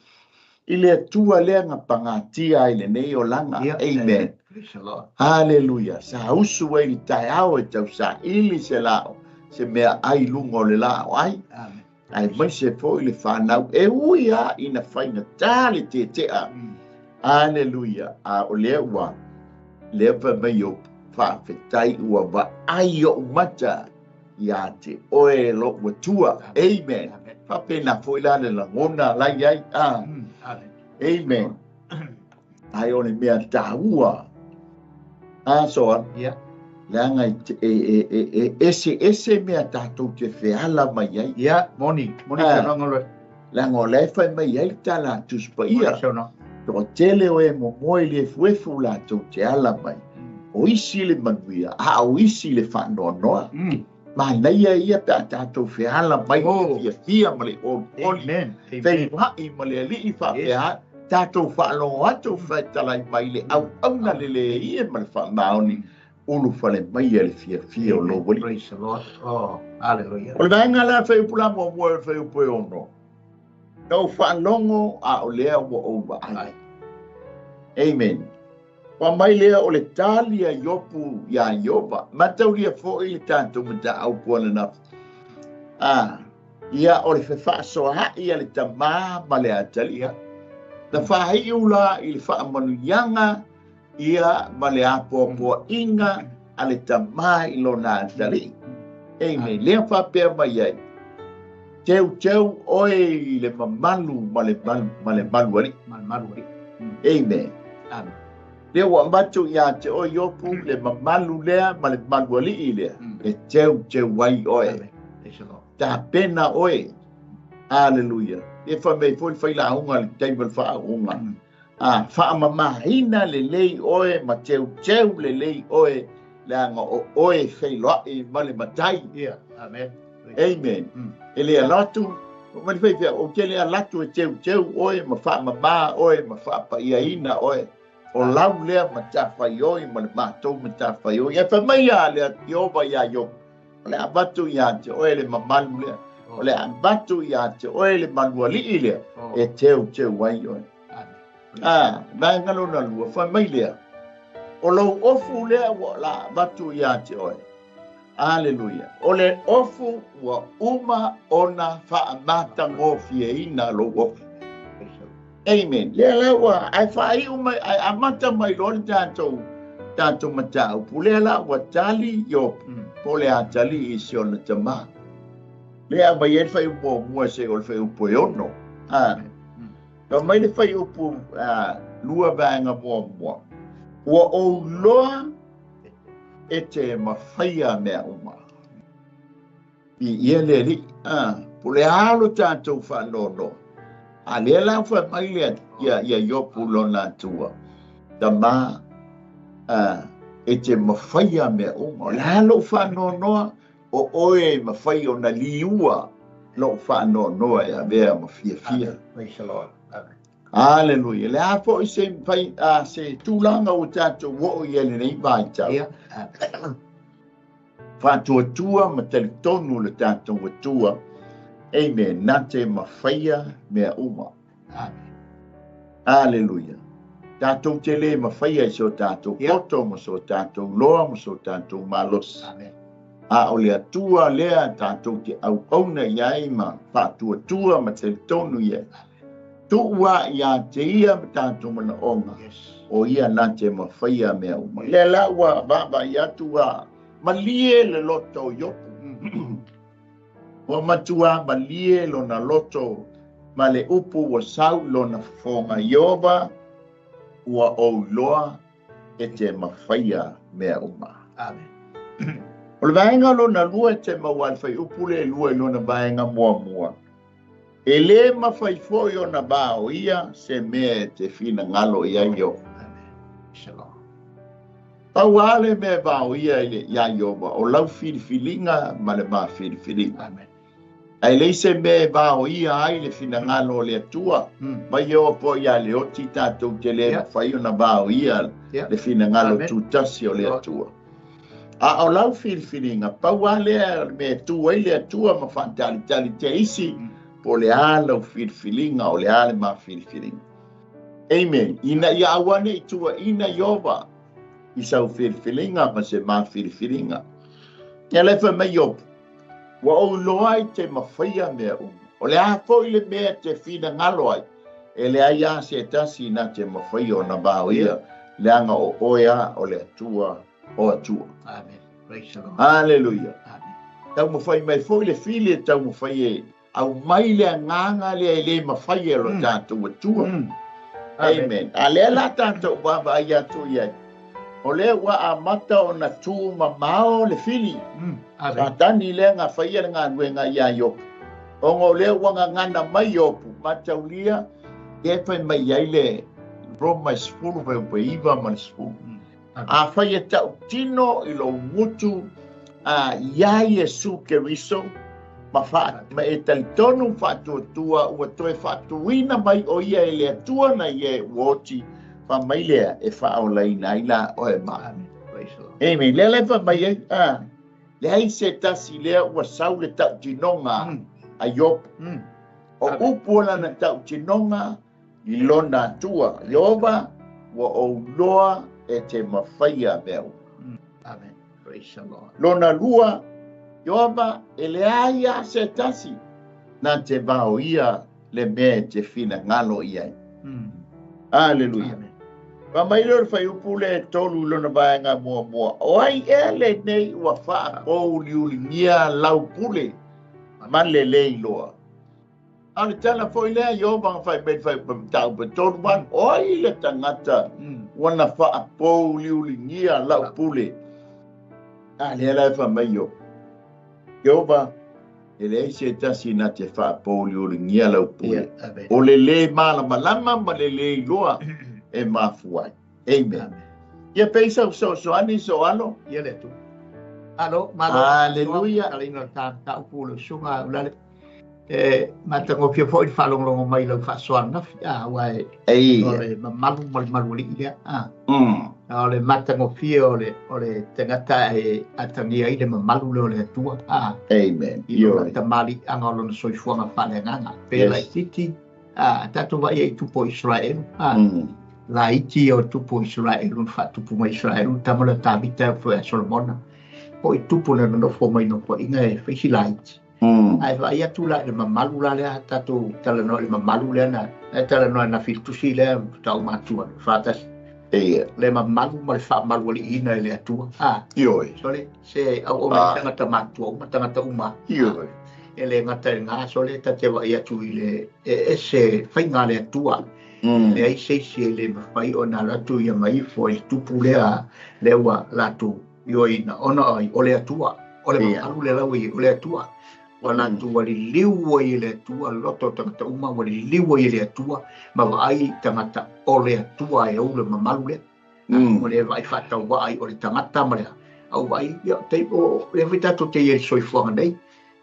I le Atua lea na pagatia ai lenei olaga. Amen. Praise the Lord. Haleluia. Sa usu ai le taeao e tausaili se lao, se mea ai luga o le lao ai. Amen. Ae maise foi le fanau e ui a ina faigata le tetea. Haleluia. A o lea ua lea fai mai o faafetai ua vaai ou mata ia te oe lou Atua. Amen. Faapena foi la le lagona la i ai. Amen. Amen. Ai o le mea taua. A soa. Leaga e ese ese mea tatou te feala mai ai. Ia, moni, moni saunoaga loe. Leaga o la e fai mai ai le tala a Tusi Paia. Moni saunoaga. Toatele o e momoe i le efuefu latou te ala mai. O isi le manuia, a o isi le faanoanoa. Manaia ia pe a tatou feala mai Oh. le fiafia ma le olioli. Amen. Amen. Feiloai ma le alii faapea tatou faalogo atu fetalai mai le auauna lelei ia ma le faamaoni ulu fale mai e le fiafia o lou alii. Praise the Lord. Oh, hallelujah. O le vaega la fuaiupu la muamua e fuaiupu e 6. Na ou faalogo a o lea ua ou vaai. Amen. Fa mai lea o le tali a Iopu iā Iopa. Mataulia foi le tatou mataupu ananafi. Ia o le fefaasoaai a le tamā ma le atalia. Na faaiu la i le faamanuiaga ia ma le apoapoaiga a le tamā i lona atalii. Amen. Lea faapea mai ai. Teu teu oe i le mamalu ma le malu, ma le malu alii. Ma le malu alii. Amen. Amen. Lea ua avatu ia te oe Iopu le mamalu lea ma le malu alii lea. E teu teu ai oe. Amen. Praise the Lord. Tapena oe. Hallelujah. E fa mei foi fai launga le taimi o le faauuga. Faamamaina lelei oe ma teu teu lelei oe leaga o oe feiloai ma le matai. Yeah. Amen. Amen. E le alatu, o mani fai fia, o te le alatu e teu teu oe ma faamama oe ma faapaiaina oe. O lau lea ma tafai oi ma le matou ma tafai oi. E fai mai a le Iopa ia Iopa. O le avatu ia te oe le mamalu lea. O le avatu ia te oe le malualii lea. E teu teu ai oe. Vaega lona lua, fai mai lea. O lou ofu lea ua la avatu ia te oe. Hallelujah. O le ofu ua uma ona faamatagofieina lou ofu. Amen. Lea la ua ai faaiu mai, ai amata mai loa le tatou mataupu. Lea la ua tali Iopu, po le atalii i si ona tamā. Lea mai ai le fuaiupu muamua se o le fuaiupu e 6. Fa mai le fuaiupu 2 vaega muamua. Ua ou loa e te mafaia mea uma. I ia le alii. Po le alo tatou faanoanoa. A lea la fai mai le ia Iopu lona atua. Tamā e te mafaia mea uma. O le alo faanoanoa o oe e mafai ona liua lou faanoanoa e avea ma fiafia. Praise the Lord. Amen. Hallelujah. Le a foi se fai se tulaga o tatou oo i ai lenei vaitau. Yeah. Amen. Faatuatua ma talitonu le tatou Atua. Amen. Na te mafaia mea uma. Amen. Hallelujah. Tatou te le mafaia i so tatou poto ma so tatou loa ma so tatou malosi. Amen. A o le Atua lea tatou te auauna i ai ma faatuatua ma talitonu i ai. Tuua ia te ia ma tatou manaoga. Yes. O ia na te mafaia mea uma. Lea la ua vaavaai atu a malie le loto o Iopu. Ua matua malie lona loto ma le upu ua sau lona fofoga Ioba ua ou loa e te mafaia mea uma. Amen. O le vaega lona lua e te maua le fuaiupu le lua i lona vaega muamua. E le mafai foi ona vao ia se mea e te finagalo i ai Ioba. Amen. Shalom. Pau lava le mea e vao ia i ia Ioba, o lau filifiliga ma le ma filifiliga. Amen. Ae leai se mea e vaoia ai le finagalo o le Atua. Mai e oo foi ia Leoti tatou te le mafai ona vaoia le finagalo tutasi o le Atua. A o lau filifiliga, pau lava lea o le mea e tu ai le Atua ma faatalitali te isi, po o le a lau filifiliga, o le a le ma filifiliga. Amen. Ina ia aua ne i tuuaina Ieova i sau filifiliga ma se ma filifiliga. Ia le fai mai Iopu, ua ou iloa i te mafaia mea uma. O le a foi le mea e te finagalo ai, e leai lava se tasi na te mafaia ona vaoia, leaga o oe lava o le Atua o Atua. Amen. Praise the Lord. Hallelujah. Amen. Taumafai mai foi le fili e taumafai e aumai le agaga lea e le mafai e lo tatou Atua. Amen. A lea la tatou vaavaai atu i ai, o lea ua amata ona tumamao le fili. Satani lea na faia le galuega iā Iopu. Ona o lea ua gagana mai Iopu, mataulia lea e fai mai ai le Roma e 10 fuaiupu e 9 ma le 10. Afai e tautino i lou gutu iā Iesu Keriso, ma ma e talitonu faatuatua ua toe faatuina mai o ia e le Atua na ia e ua oti, fai mai lea e faaolaina ai la oe ma. Amen. Praise the Lord. Amen. Lea la e fai mai ai, leai se tasi lea ua sau le tautinoga a Iopu. O upu o lana tautinoga i lona Atua, Ieova, ua ou iloa e te mafaia mea uma. Amen. Praise the Lord. Lona lua, Ieova, e leai lava se tasi na te vaoia le mea e te finagalo i ai. Aleluia. Amen. Fai mai lea o le fuaiupu le 3 i lona vaega muamua, o ai ea lenei ua faapouliuligia lau pule ma le le iloa. A o le tala foi lea Ieova na fai mai le fuaiupu mataupu e 3 8, o ai le tagata ua na faapouliuligia lau pule. A lea la e fai mai Iopu, Ieova, e leai se tasi na te faapouliuligia lau pule. Amen. O le le malamalama ma le le iloa e mafua ai. Amen. Amen. Ia pei sau soasoani so alo. Ia le Atua. Alo, malo. Hallelujah. Alina ta ta upu le usuga ulale. E matagofie foi le faalogologo mai i lau faasoa ananafi, aua e Ei. o le mamalu ma le malualii lea. O le matagofie o le tagata e atagia ai le mamalu lea o le Atua. Amen. I lona Ioe. tamaliiaga o lona soifuaga faaleagaga. Pe laitiiti, tatou vaai ai i tupu o Iseraelu. Laiti o tupu o Iseraelu na faatupu mai Iseraelu, tama lea o Tavita foi a Solomona. Po i tupu na nonofo mai nofoaiga e faisi laiti. Ae vaai atu la i le mamalu la lea tatou talanoa i le mamalu lea na e talanoa na filitusi lea tau matua faatasi. Ia. Le mamalu ma le faamalualiiina e le Atua. Ioe. Sole, se auauna i tagata matua uma, tagata uma. Ioe. E le gata i lena, sole, ta te vaai atu i le e ese faiga a le Atua. Leai se isi e le mafai ona alu atu ia mai ifo i le tupu lea, lea ua latou ioeina ona ai o le Atua. O le mamalu lea la ua i ai, o le Atua. Ua latou ua liliu ai e le Atua, loto o tagata uma ua liliu ai e le Atua, ma vaai i tagata o le Atua e ou le mamalu lea. O le vaai faatauvaa ai o le tagata ma le au vaai, ia, te, o, lea foi tatou te i ai i le soifuaga nei.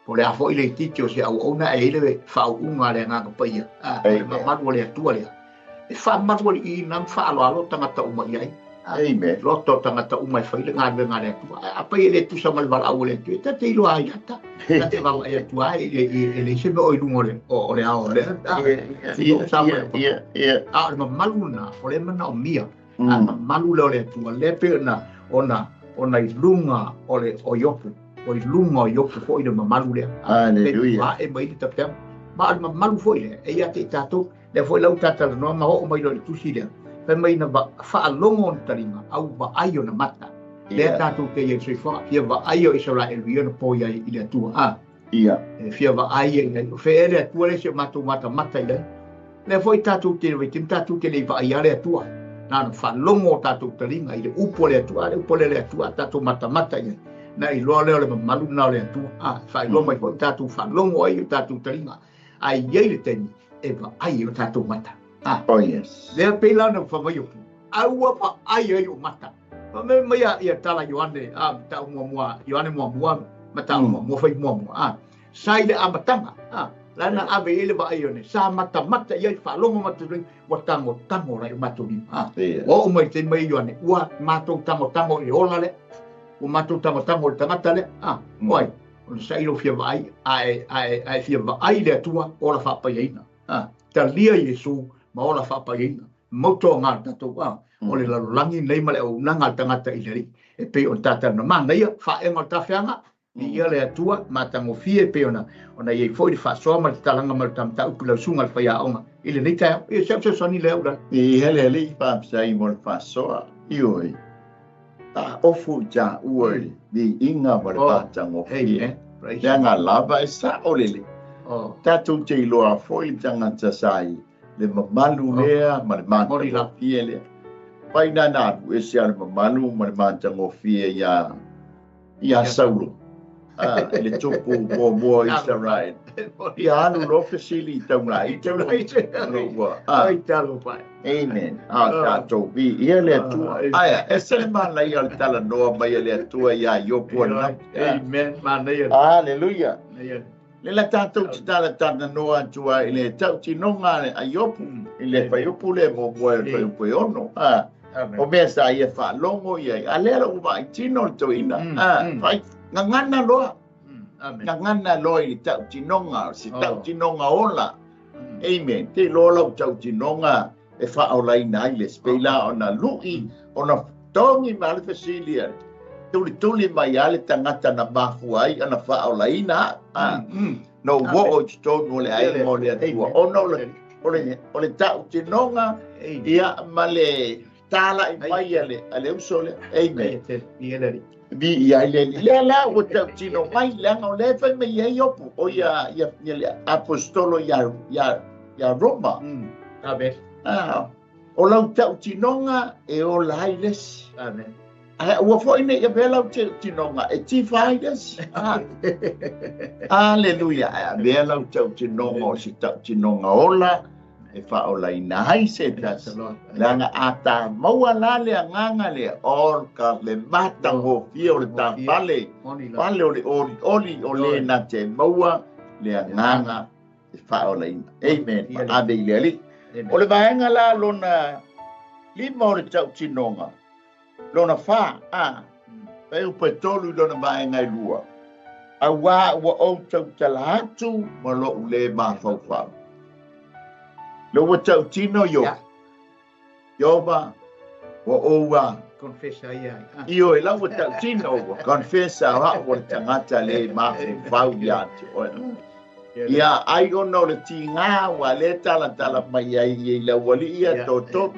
O le a foi le itiiti o se auauna e i ai le faauuga a le Agaga Paia. O le Amen. mamalu o le Atua lea. E faamalualiiina ma faaaloalo tagata uma i ai. Amen. Loto o tagata uma e fai le galuega a le Atua. A pai e le tusa ma le valaau o le Atua, e ta te iloa ai ata. Ta te vaavaai atu ai e leai se mea o i luga o le ao o le Ia, sa ia, ia, ia. A o le mamalu lena, o le manaomia. A mamalu lea o le Atua, lea pei ona i luga o le o Iopu. O i luga o Iopu foi le mamalu lea. Hallelujah. E mai le tapeaga. Ma o le mamalu foi lea, e ia te i tatou. Lea foi lau tatalanoa ma oo mai loa i le tusi lea. Fai mai na faalogo ona taliga, au vaai ona mata. Lea tatou te i ai i le soifuaga, fia vaai o Iseraelu i ona po i ai i le Atua. Ia. E fia vaai ai i ai. O fea le Atua le se o matou matamata i ai. Lea foi tatou te vaitimi, tatou te le i vaai a le Atua. Na ona faalogo o tatou taliga i le upu o le Atua, le upu o le Atua, tatou matamata i ai. Na iloa lea o le mamalu na o le Atua. Faailoa mai foi tatou faalogo ai o tatou taliga. Ai i ai le taimi e vaai o tatou mata. Oh yes. Lea pei la na fai mai o au ua vaai ai o mata. Ma me mai ia tala Ioane, tau muamua, Ioane muamua, ma tau muamua, fai muamua. Sa i le amataga, a, lana ave i ai le vaai o ne, sa matamata i ai faalogo matou ua tagotago la i o matou lima. A, ua oo mai i le taimi mai Ioane, ua matou tagotago i le ola lea, ua matou tagotago i le tagata lea. A, o ai, ona sa'i lou fia vaai, ae fia vaai i le Atua ola faapaiaina. A, talia Iesu ma ola faapaiaina. Mautoga le tatou, a, o le lalolagi lenei ma le auaunaga a le tagata i le Alii, e pei ona tatou na manaia, faaega o le tafeaga, viia le Atua, matagofie e pei ona i ai foi le faasoa ma le tatalaga mai o le tamataupu i lau susuga i le faiaoga i lenei taeao. Ia, si au fesoasoani lea Ulala. Viia le Alii, faafetai mo le faasoa. Ioe, taofu i taua i le viiga ma le matagofie. Leaga lava e sao lelei. Tatou te iloa foi le tagata sa i le mamalu lea ma le matagofie lea. Mai na alu ese a le mamalu ma le matagofie ia Saulo, i le tupu muamua o Israel. Ia alu loa fesili i taulaiti. Amen. A tatou viia le Atua. Aia, ese le manaia o le talanoa mai a le Atua ia Iopu ananafi. Amen. Manaia. Hallelujah. Le la tatou te talatalanoa atu ai i le tautinoga a Iopu, i le fuaiupu le muamua i le fuaiupu e 6. O mea sa ia faalogo i ai. A lea la ua vaaitino le toeaina. Fai, gagana loa. Gagana loa i le tautinoga, se tautinoga ola. Amen. Te iloa lau tautinoga e faaolaina ai le speila ona lui, ona togi ma le fesili ale. Tulituli mai a le tagata na mafua ai ona faaolaina. No ua o i totonu o le aiga o le Atua. Ona o le tautinoga ia ma le talai mai a le uso lea. Amen. Vi ia le lea la ua tautino mai leaga o lea fai mai ai Iopu o ia le apostolo ia Roma. Amen. O lau tautinoga e ola ai le isi. Amen. Ae ua foi nei avea lau tautinoga e tifa ai le isi. Aleluia. Ae avea lau tautinoga o se tautinoga ola e faaolaina ai se tasi. Leaga a ta maua la le agaga lea, o ka le matagofie o le tafale, pale o le olioli o le na te maua le agaga e faaolaina. Amen. Ave i le Alii. O le vaega la lona 5 o le tautinoga, lona 4, e upu e 3 i lona vaega e 2. Auā ua ou tautala atu ma lou le mafaufau. Le ua tautino Ioba. Ioba, ua ou a. Confessa ia. Ioe, la ua tautino ua. Confessa au ua le tagata le mafaufau ia te oe. Ia ai ona o le tiga ua le talatala mai ai i le aualii ia toto.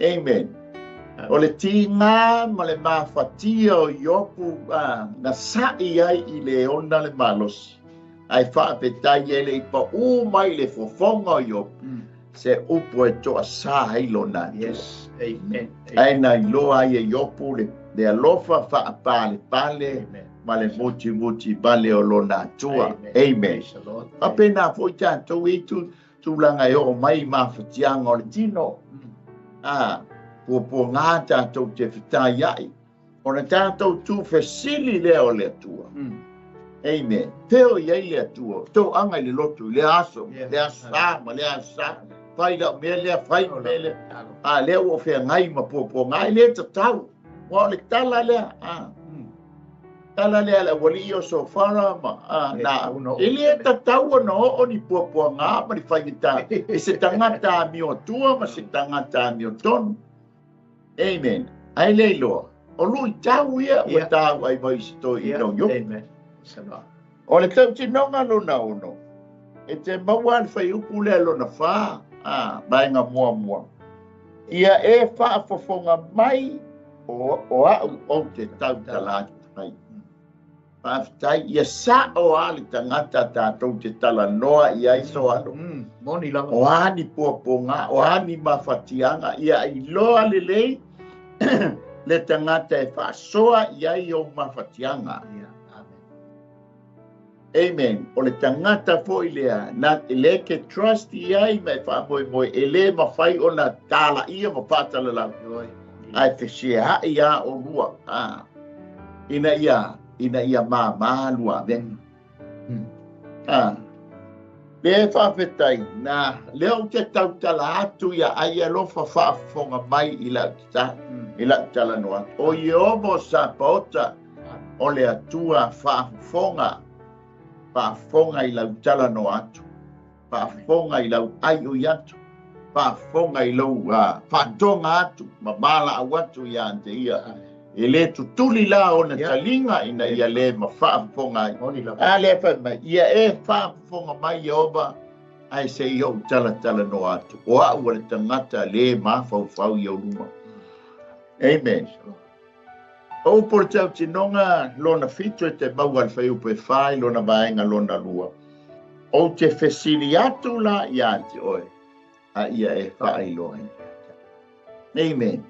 Amen. O le tiga ma le mafatia o Iopu na sa'i ai i le ona le malosi. Ai faafetai e le i pa'ū mai le fofoga o Iopu. Se upu e toasā ai lona Atua. Yes. Amen. Ae na iloa ai e Iopu le alofa faapalepale ma le mutimuti vale o lona Atua. Amen. Faapena foi tatou i tulaga e oo mai i mafatiaga o le tino. Puapuaga tatou te fetaiai. Ona tatou tufesili lea o le Atua. Amen. Feo i ai le Atua. Toaga i le lotu i le aso, le asa ma le asa. Fai lau mea lea, fai mea lea. A lea ua feagai ma puapuaga i le tatau. Ua o le tala lea. Tala lea le aualii o Sofara ma na. E le tatau ona oo ni puapuaga ma ni faigata. E se tagata amiotua ma se tagata amiotonu. Amen. Ai le iloa. O lui tau ia ua tau ai mai se toi i nau Iopu. Amen. O le tautinoga lona 6. E te maua le fuaiupu lea lona 4, vaega muamua. Ia e faafofoga mai o au ou te tautala atu ai. Faafetai, ia sa'o a le tagata tatou te talanoa i ai soalo. Moni lava. O a ni puapuaga, o a ni mafatiaga, ia iloa lelei le tagata e faasoa i ai ou mafatiaga. Amen. O le tagata foi lea, na le ke trust i ai ma e faamoemoe, e le mafai ona talaia ma faatalalau. Ae fesea'i a olua. Ina ia māmā lua avega. Le faafetai na lea ou te tautala atu ia ai alofa faafofoga mai i lau i lau talanoa atu. O Ieova o Sapaota o le Atua faafofoga, faafofoga i lau talanoa atu, faafofoga i lau aioi atu, faafofoga i lau faatoga atu ma valaau atu ia te ia. E le tutuli la ona taliga ina ia le ma faafofoga ai. A lea fai mai, ia e faafofoga mai Ieova, ae se i ou talatalanoa atu. O au o le tagata le mafaufau i ou luma. Amen. O upu o le tautinoga lona 7 e te maua le fuaiupu e 4 i lona vaega lona 2. Ou te fesili atu la ia te oe, a ia e faailoa. Amen.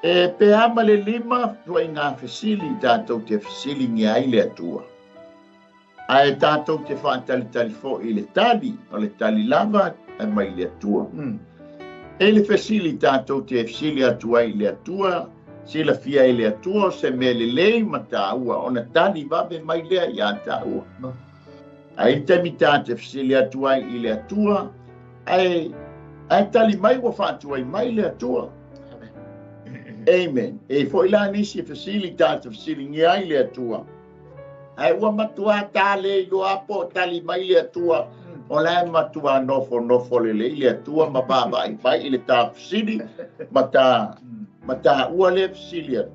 E pe ama le lima tua i ngā fesili tātou te fesili ngia ai le Atua. Ae tātou te whaatalitali fo i le tali, o le tali lava e mai le Atua. E le fesili tātou te fesili atu ai le Atua, sila fia i le Atua o se mea lelei ma tāua, ona tali vave mai lea ia tāua. Ai te mi tā te fesili atu ai i le Atua, ae tali mai ua whaatua i mai le Atua. Amen. E foi la nisi fesili tā te fesili ngia ai le Atua. Ai ua matua tā le iloa po tali mai le Atua. O la matua nofo nofo le le le Atua ma baba i mai i le tā fesili ma tā ua le fesili atu.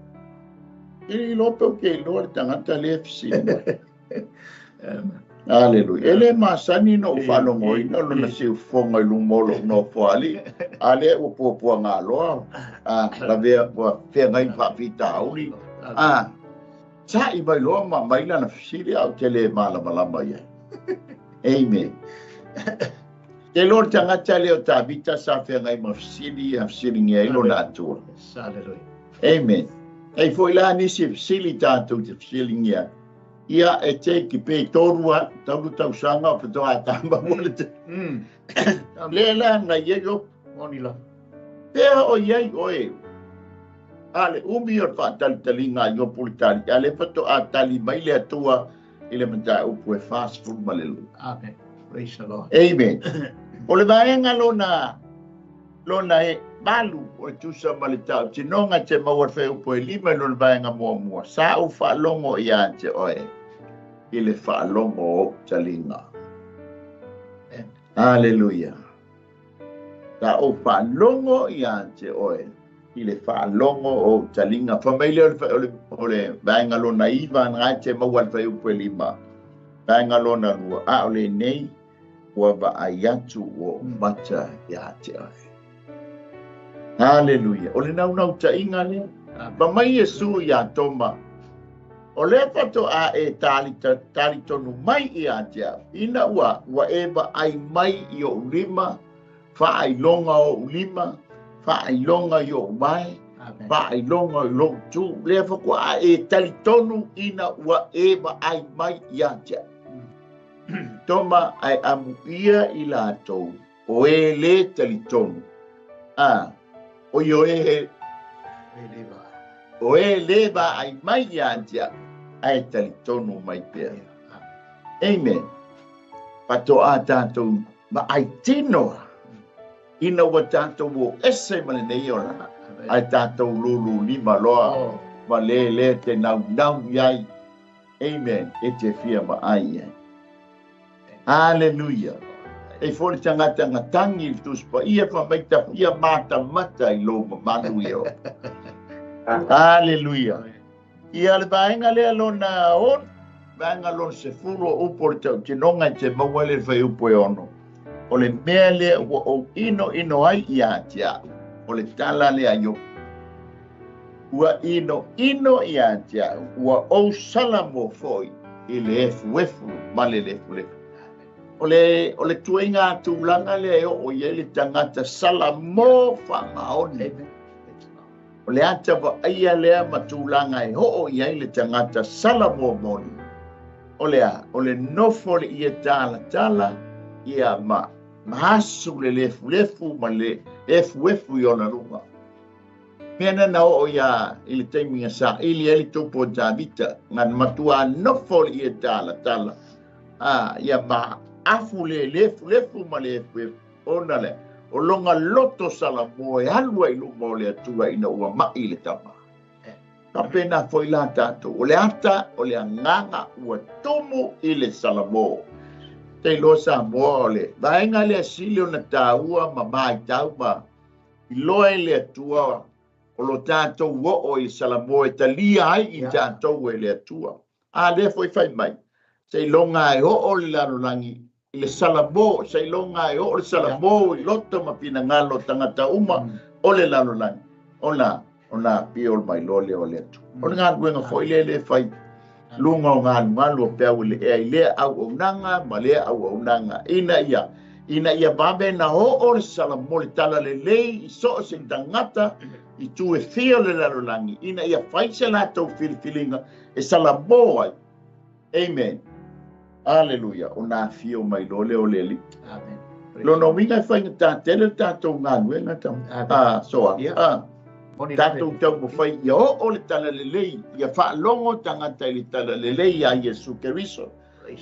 I lope o ke iloa le tangata le fesili mai. Aleluia. E le masani no whalongoina o lona siufonga i lumolo no poali. A le ua puapua ngā loa. A lavea ua whengai whaapita auli. A sa i mai loa ma maila na fesili au te le malamalama ia. Amen. Te loa tangata leo Tavita sa whengai ma fesili a fesili ngia i lona Atua. Aleluia. Amen. Ei foi la nisi fesili tātou te fesili ngia. Ia e te ki pe tōrua, tauru tausanga o whatoa tamba mo le te. Le la ngai e yo. Moni la. Pea o iai oe. A le umi o whaatalitali ngā yo pulitali. A le whatoa tali mai le Atua i le mata upu e 40 ma le lu. Amen. Praise the Lord. Amen. O le vaenga lona e malu o tusa ma le tau. Tinonga te maua whai upu e 5 lona vaenga mua mua. Sa u whaalongo ia te oe. I le whaalongo o talinga. Hallelujah. Sa u whaalongo ia te oe. I le whaalongo o talinga. Whamaile o le vaenga lona 9 ngai te maua whai upu e 5. Vaenga lona 2. A o le nei ua vaai atu o mata ia te oe. Hallelujah. O le naunau tainga lea. Pa mai Iesu ia Toma. O le whato a e tali tonu mai ia te au. Ina ua e vaai mai i o lima, whaailonga o lima, whaailonga i o mai, whaailonga i lou tū. Lea whako a e tali tonu ina ua e vaai mai ia te au. Toma ai amu ia i lātou, o e le tali tonu. A, o i o e o e le vaai mai ia te au, ai tali tonu mai pea. Amen. Patoa tātou vaai tinoa. Ina ua tātou o ese ma le nei ola. Ai tātou lulu lima loa. Ma le le te nau nau iai. Amen. E te fia vaai ai. Hallelujah. E fo le tangata ngatangi i tuspa ia fa mai ta fia mata mata i lo mamalu ia. Hallelujah. Ia le vaenga lea lona on, vaenga lona se fulu o upo le tau tinonga i te maua le whai upo e ono. O le mea lea ua o ino ino ai ia te au. O le tala lea yo. Ua ino ino ia te au. Ua o sala mo foi i le efu efu ma le lefu lefu. O le tuinga tūlanga lea o ia le tangata sala mo whamaone. O le ata wa aia lea ma tūlanga e hoo ia le tangata sala mo moni. O le a, o le nofo le ia tala tala ia ma mahasu le lefu lefu ma le efu efu i ona lunga. Mea na na oo ia i le taimi na saili ai le tupu o Tavita, na matua nofo le ia tala tala. Ia ma afu le lefu lefu ma le efu efu. Ona le, o longa loto salamo e alu ai luma o le Atua ina ua mai le tama. Ka pena foi la tātou. O le ata, o le agaga ua tumu i le salamo. Te iloa Samoa o le vaega lea sili ona tāua ma maitau ma iloa e le Atua o lo tātou oo i salamo e talia ai i tātou e le Atua. A lea foi fai mai, seiloga e oo le lalolagi i le salamo, seiloga e oo le salamo i loto ma finagalo o tagata uma o le lalolagi. Ona pio mai loa lea o le Atua. O le galuega foi lea le fai luga o galugalu o peau i le ea i lea auaunaga ma lea auaunaga. Ina ia vave na oo le salamo le talalelei i so o se tagata i tu e fia o le lalolagi, ina ia fai se latou filifiliga e salamo ai. Amen. Aleluia. O nā fio mai loa lea o le Alii. Amen. Lona uiga e faigata tele le tatou galuega soa. Tatou taumafai ia oo le talalelei, ia faalogo tagata i le talalelei ia Iesu Keriso.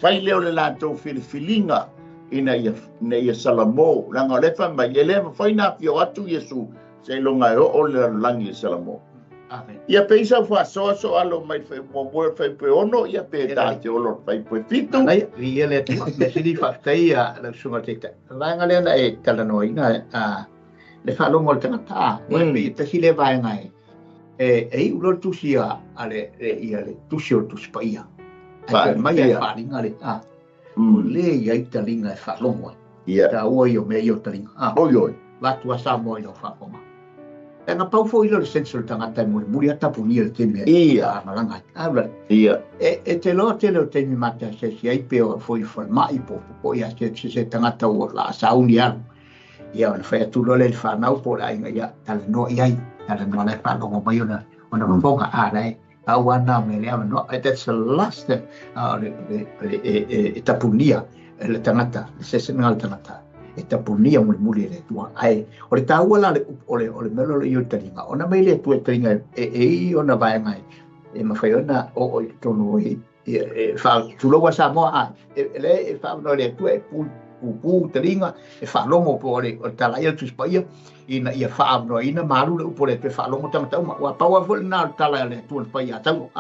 Fai lea o le latou filifiliga ina ia salamo. Leaga o le fai mai, e le mafai na afio atu Iesu seiloga e oo le lalolagi i le salamo. Amen. Ia pe isa faasoa so alo mai fai muamua fai pe ono, ia pe tā te olo fai pe fitu. Nei, ia le Atua, me sili faafetai ia lau susuga taitai. Vaega lea na e talanoaina, le faalogo o le tagata, ua e pei e tasi le vaega e iu loa le tusi a le ia le tusi o le Tusi Paia. Ai pe mai ai faaaliga le o le iai taliga e faalogo ai. Taua ia o mea ia o taliga. Oi oi. Vatu a Samoa i lau faafofoga. E na pau foi lea o le sense o le tagata e mulimuli a tapunia le taimi e malanga ai. Ula. E te loa tele o taimi mata se si ai pe o foi falemai po po ia se se tagata ua la sauni alu. Ia ona fai atu loa le whanau po le aiga ia talanoa i ai. Talanoa le faalogo mai ona fofoga a le au ana me le avanoa. That's the last e tapunia le tagata, le sesena le tagata. E tapunia mulimuli e le Atua. Ai, o le taua la o le mea lo i talinga. Ona mai le Atua talinga e i ona vaega e mafai ona o i totonu o e wha Samoa a e le e wha le Atua e pu talinga e whaalogo po o le tala ia Tusi Paia ina ia whaavanoaina malu le upu o le Atua e faalogo tagata uma. Ua paua foi lena o le tala le Atua na fai ia Saulo.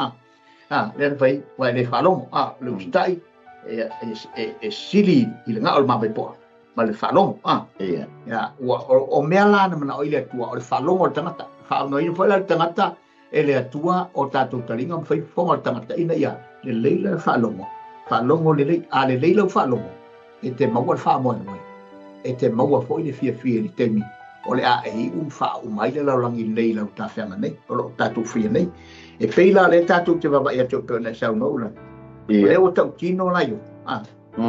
Lea na fai ua e le faalogo. Le usitai e sili i le gao o le mavaipoa ma le faalogo. Ua o mea la na manao i le Atua o le faalogo o le tagata. Whaavanoaina foi la le tagata e le Atua o tātou talinga ma fai fofoga o le tagata ina ia lelei la faalogo. Faalogo lelei, a lelei lau faalogo e te maua le faamoemoe. E te maua foi le fiafia i le taimi o le a e iu faauma ai le lalolagi lenei i lau tafeaga nei, o loo tatou fia nei. E pei la le tatou te vavaai atu e pei ona e saunoa ula. O lea ua tautino la Iopo.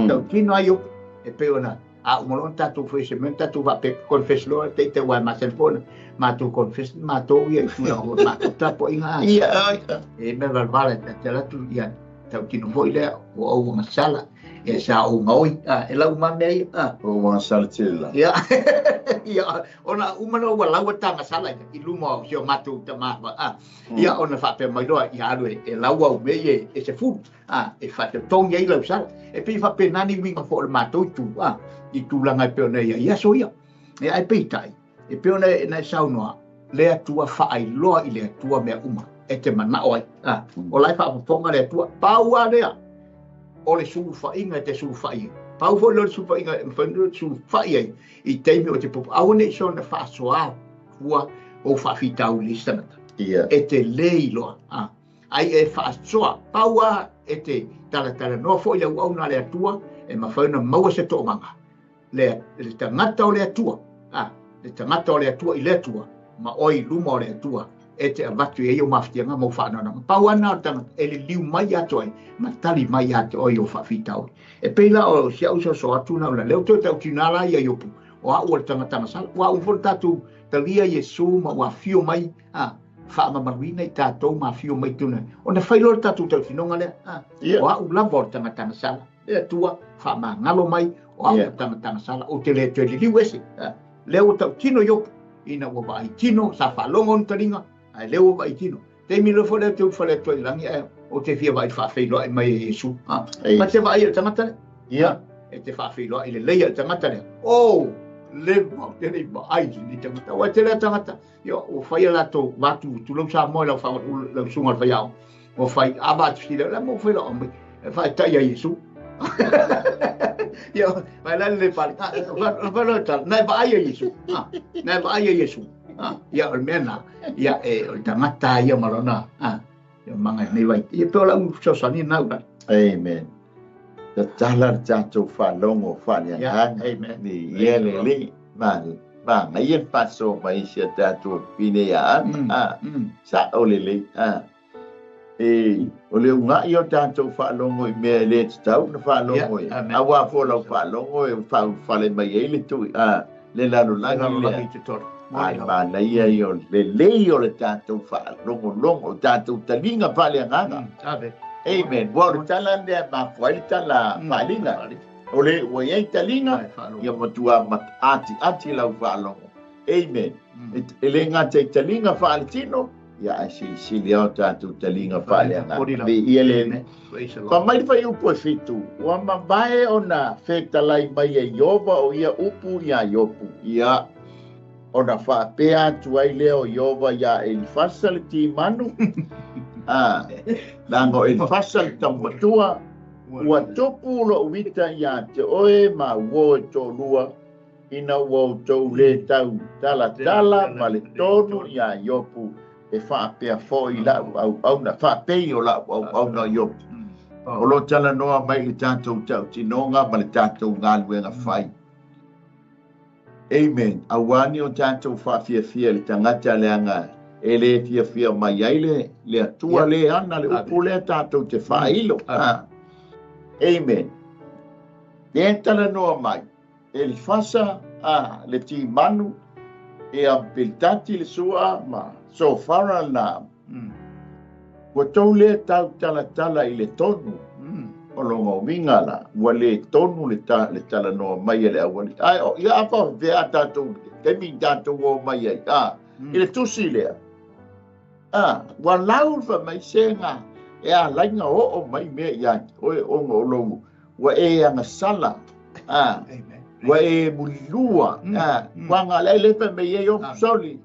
Tautino ai Iopo e pei ona a uma loa tatou fai se mea tatou faapea confess loa te te wai masani foi ona matou confess matou ia i tulaga o matou tapuaiga. E mea valevale te alu atu ia tautino foi lea ua ou agasala e sa ou gaoi e lau uma mea ia. O agasala tele la. Ia ia ona uma loa ua lau ta agasala i luma o si o matou tama. Ia ona faapea mai loa ia alu e lau au mea ia e se fulu. E faatotogi ai lau sala. E pei faapenani uiga foi o le matou itu i tulaga e pei ona ia ia aso ia. E ai peitai e pei ona e saunoa le Atua faailoa i le Atua mea uma e te manao ai. O la e faafofoga le Atua. Pau lava lea o le sulufaiga e te sulufai ai. Pau foi lea o le sulufaiga e mafai ona sulufai ai i taimi o te popo. Aua ne i soona faasoa fua ou faafitauli i se tagata. E te le iloa. Ai e faasoa pau lava e te talatalanoa foi le auauna a le Atua e mafai ona maua se toomaga. Le tagata o le Atua, le tagata o le Atua i le Atua, ma oe i luma o le Atua, e te avatu i ai o mafatiaga ma faanoanoaga. Pau lava na o le tagata e liliu mai ia te oe, ma tali mai ia te oe i o faafitauli. E pei la o si au soso atu na ula, leo toe tautina la ia Iopu, o au o le tagata agasala. Ua au foi le tatou talia Iesu ma ua afio mai, faamamaluina i tatou ma afio mai tuna. Ona fai loa le tatou tautinoga lea, o au lava o le tagata agasala. Le Atua faamagalo mai, o au o le tagata agasala, ou te le toe liliu ese. Lea ua tautino Iopu. Ina ua vaai tino sa faalogo ona taliga ae lea ua vaai tino. Taimi loa foi lea ou te ulufale atu ai i lagi ae ou te fia vaai faafeiloai mai e Iesu. Ma te vaai i le tagata lea. Ia. E te faafeiloai lelei i le tagata lea. Oh, leva ou te le i vaai i lenei tagata. Ua tele a tagata. Ia, ua fai a latou vatu tulou Samoa i lau lau susuga i le faiaoga. Ua fai ava atu sila, la mo fai lau mai. E faetai ai Iesu. Ia, vai la le pale. Vai la tal. Nai vaai ai Iesu. Nai vaai ai Iesu. Ia, o le mea na. Ia, e, o le tagata ia ma lona. Ia, manga nei vai. Ia, pe o lau fesoasoani na ula. Amen. Tatala le tatou faalogo faaleagaga. Amen. Ni ia le le. Ma ma ngai le faasoa mai si a tatou pine ia ana. Sa o le le. E o le uga'i o tatou faalogo i mea e lē tatau na faalogo ai. Auā foi o lau faalogo e faaulufale mai ai le tui le lalolagi lea. Ae manaia ia o lelei o le tatou faalogologo, o tatou taliga faaleagaga. Amen. Ua o le tala lea e mafua ai le tala faaaliga. O le ua i ai taliga, ia matuā atiati lau faalogo. Amen. E lē gata i taliga faaletino, ia ae silisili lava o tatou taliga faaleagaga. Viia le Alii. Fai mai le fuaiupu e 7, ua mavae ona fetalai mai e Ioba o ia upu iā Iopu. Ia, ona faapea atu ai lea o Ioba iā Elifasa le timanu, a, leaga o Elifasa le taumatua, ua tupu lo'u ita iā te oe ma uō e toalua, ina ua outou lē tau talatala ma le tonu iā Iopu e faapea foi la'u auauna, faapei o la'u auauna o Iopu. O lo talanoa mai i le tatou tautinoga ma le tatou galuega fai. Amen. Auā ni o tatou faafiafia i le tagata leaga e lē fiafia mai ai le le Atua lē ana le upu lea tatou te faailo. Amen. Lea talanoa mai Elifasa a le timanu e a Pilitati le Sua ma Sofara na. Ua tou lē tau talatala i le tonu. O lona uiga la, ua lē tonu le ta le talanoa mai a le aualii. Ae o ia a faafefea a tatou taimi i tatou o mai ai a i le tusi lea. A ua lau le faamaisega e alai na oo mai mea iā te oe ona o lou ua e agasala. A ua e mulilua. A ua agalea le fai mai ai o soli.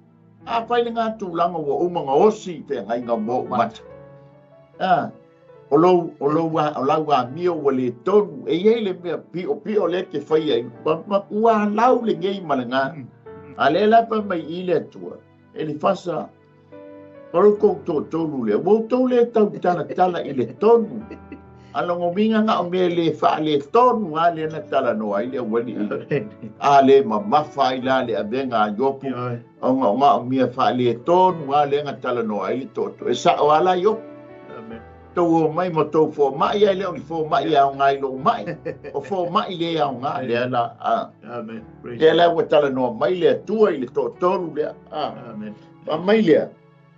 A fai le ngā tulaga ua uma na osi i feagaiga mo ou mata. A o lou o lou o lau amio ua lē tonu e i ai le mea piʻopiʻo lea e te faia ai ma ua alau lenei ma lagā. A lea la fai mai i le Atua Elifasa, o lo tou toatolu lea, ua outou lē tautalatala i le tonu. A lona uiga na o mea lē faaletonu lava lea na talanoa ai le aualii. A lē mamafa ai la le avega a Iopu, ona o na o mea faaletonu lava lea na talanoa ai le toatolu. E sa'o lava la Iopu. Tou o mai ma tou foma'i ae le o ni foma'i e aogā i lo'u ma'i. O foma'i lē aogā lea la. Lea la ua talanoa mai le Atua i le toatolu lea. Fai mai lea,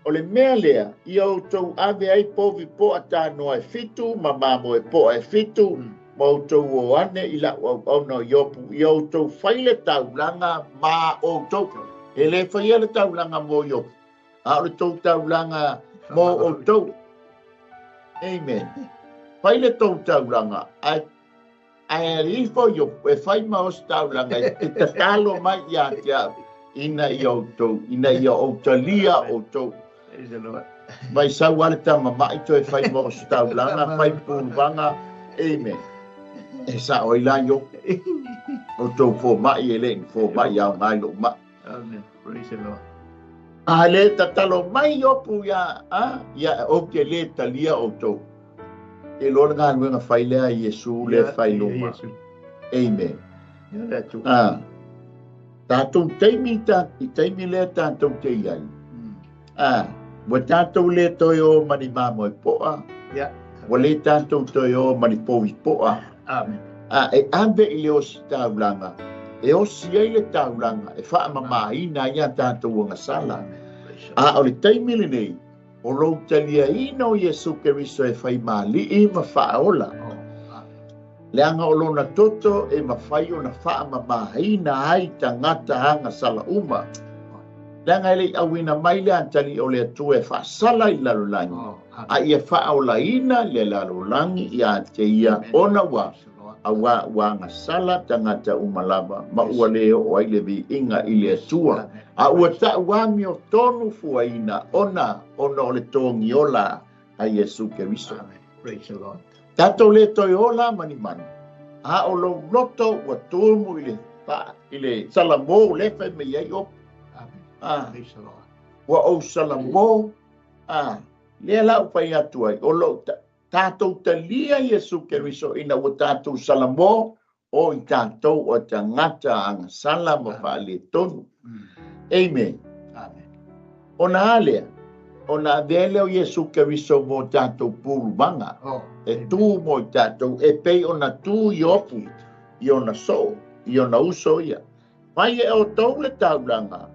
o le mea lea, ia outou ave ai povi po'a tanoa e 7 ma mamoe po'a e 7, ma outou o ane i la'u auauna o Iopu, ia outou fai le taulaga ma outou. E lē faia le taulaga mo Iopu, a o le tou taulaga mo outou. Amen. Fai le tou taulaga, ae ae alii ifo Iopu e fai ma osi taulaga e te tatalo mai iā te au, ina ia outou, ina ia ou talia outou. Mai sau lava le tamama'i toe fai ma osi taulaga, fai puluvaga. Amen. E sa'o ai la Iopu. O tou foma'i e lē ni foma'i aogā i lo'u ma'i. Amen. Praise the Lord. A lē tatalo mai Iopu ia a ia ou te lē talia outou. E iloa le galuega fai lea a Iesu lea fai luma. Amen. Ia le Atua. A tatou taimi ta i taimi lea tatou te i ai. A ua tatou lē toe o ma ni mamoe po'a. Ua lē tatou toe o ma ni povi po'a. Amen. A e ave i le osi taulaga, e osi ai le taulaga e faamamāina ai a tatou agasala. A o le taimi lenei, o lou taliaina o Iesu Keriso e fai ma Alii ma Faaola. Leaga o lona toto e mafai ona faamamāina ai tagata agasala uma. Leaga e le i auina mai le atali o le Atua e faasala i le lalolagi, a ia faaolaina le lalolagi ia te ia ona ua auā ua agasala tagata uma lava ma ua le oo ai le viiga i le Atua. A ua ta'u amiotonu fuaina ona o le togiola a Iesu Keriso. Tatou le toe ola manimani, a o lou loto ua tumu i le salamo le fai mai ai opu. Ua ou salamo, lea lau fai atu ai, o lou tatou talia Iesu Keriso ina ua tatou salamo o i tatou o tagata agasala ma faaletonu. Amen. Ona a lea, ona avea lea o Iesu Keriso mo tatou pulumaga, e tu mo i tatou, e pei ona tu i opu, i ona soo, i ona uso ia. Mai e o tou le taulaga,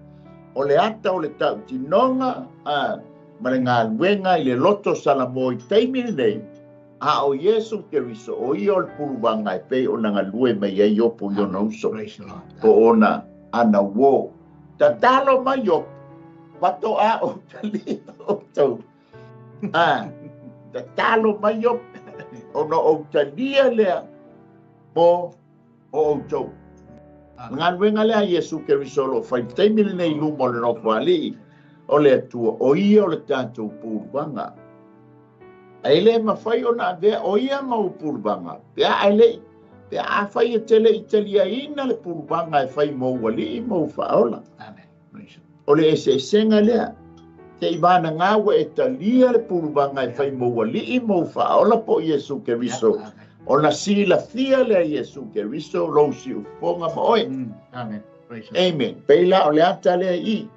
o le ata o le tautinoga, ma le galuega i le loto salamo i taimi lenei, a o Iesu Keriso, o ia o le puluvaga e pei ona galue mai ai opu i ona uso, po ona ana uō. Tatalo mai opu, faatoa ou talia outou. Tatalo mai opu, ona ou talia lea mo o outou. Galuega lea Iesu Keriso o lo o fai taimi lenei i luma o le nofoalii o le Atua, o ia o le tatou puluvaga. Ae le mafai ona avea o ia ma u puluvaga, pe a le pe a fai e tele i taliaina le puluvaga e fai mo ualii ma u faaola. O le eseesega lea, te i vanaga ua e talia le puluvaga e fai mo ualii ma u faaola po o Iesu Keriso. Ona silafia lea Iesu Keriso lou siufofoga ma oe. Amen. Peila o le ata lea i.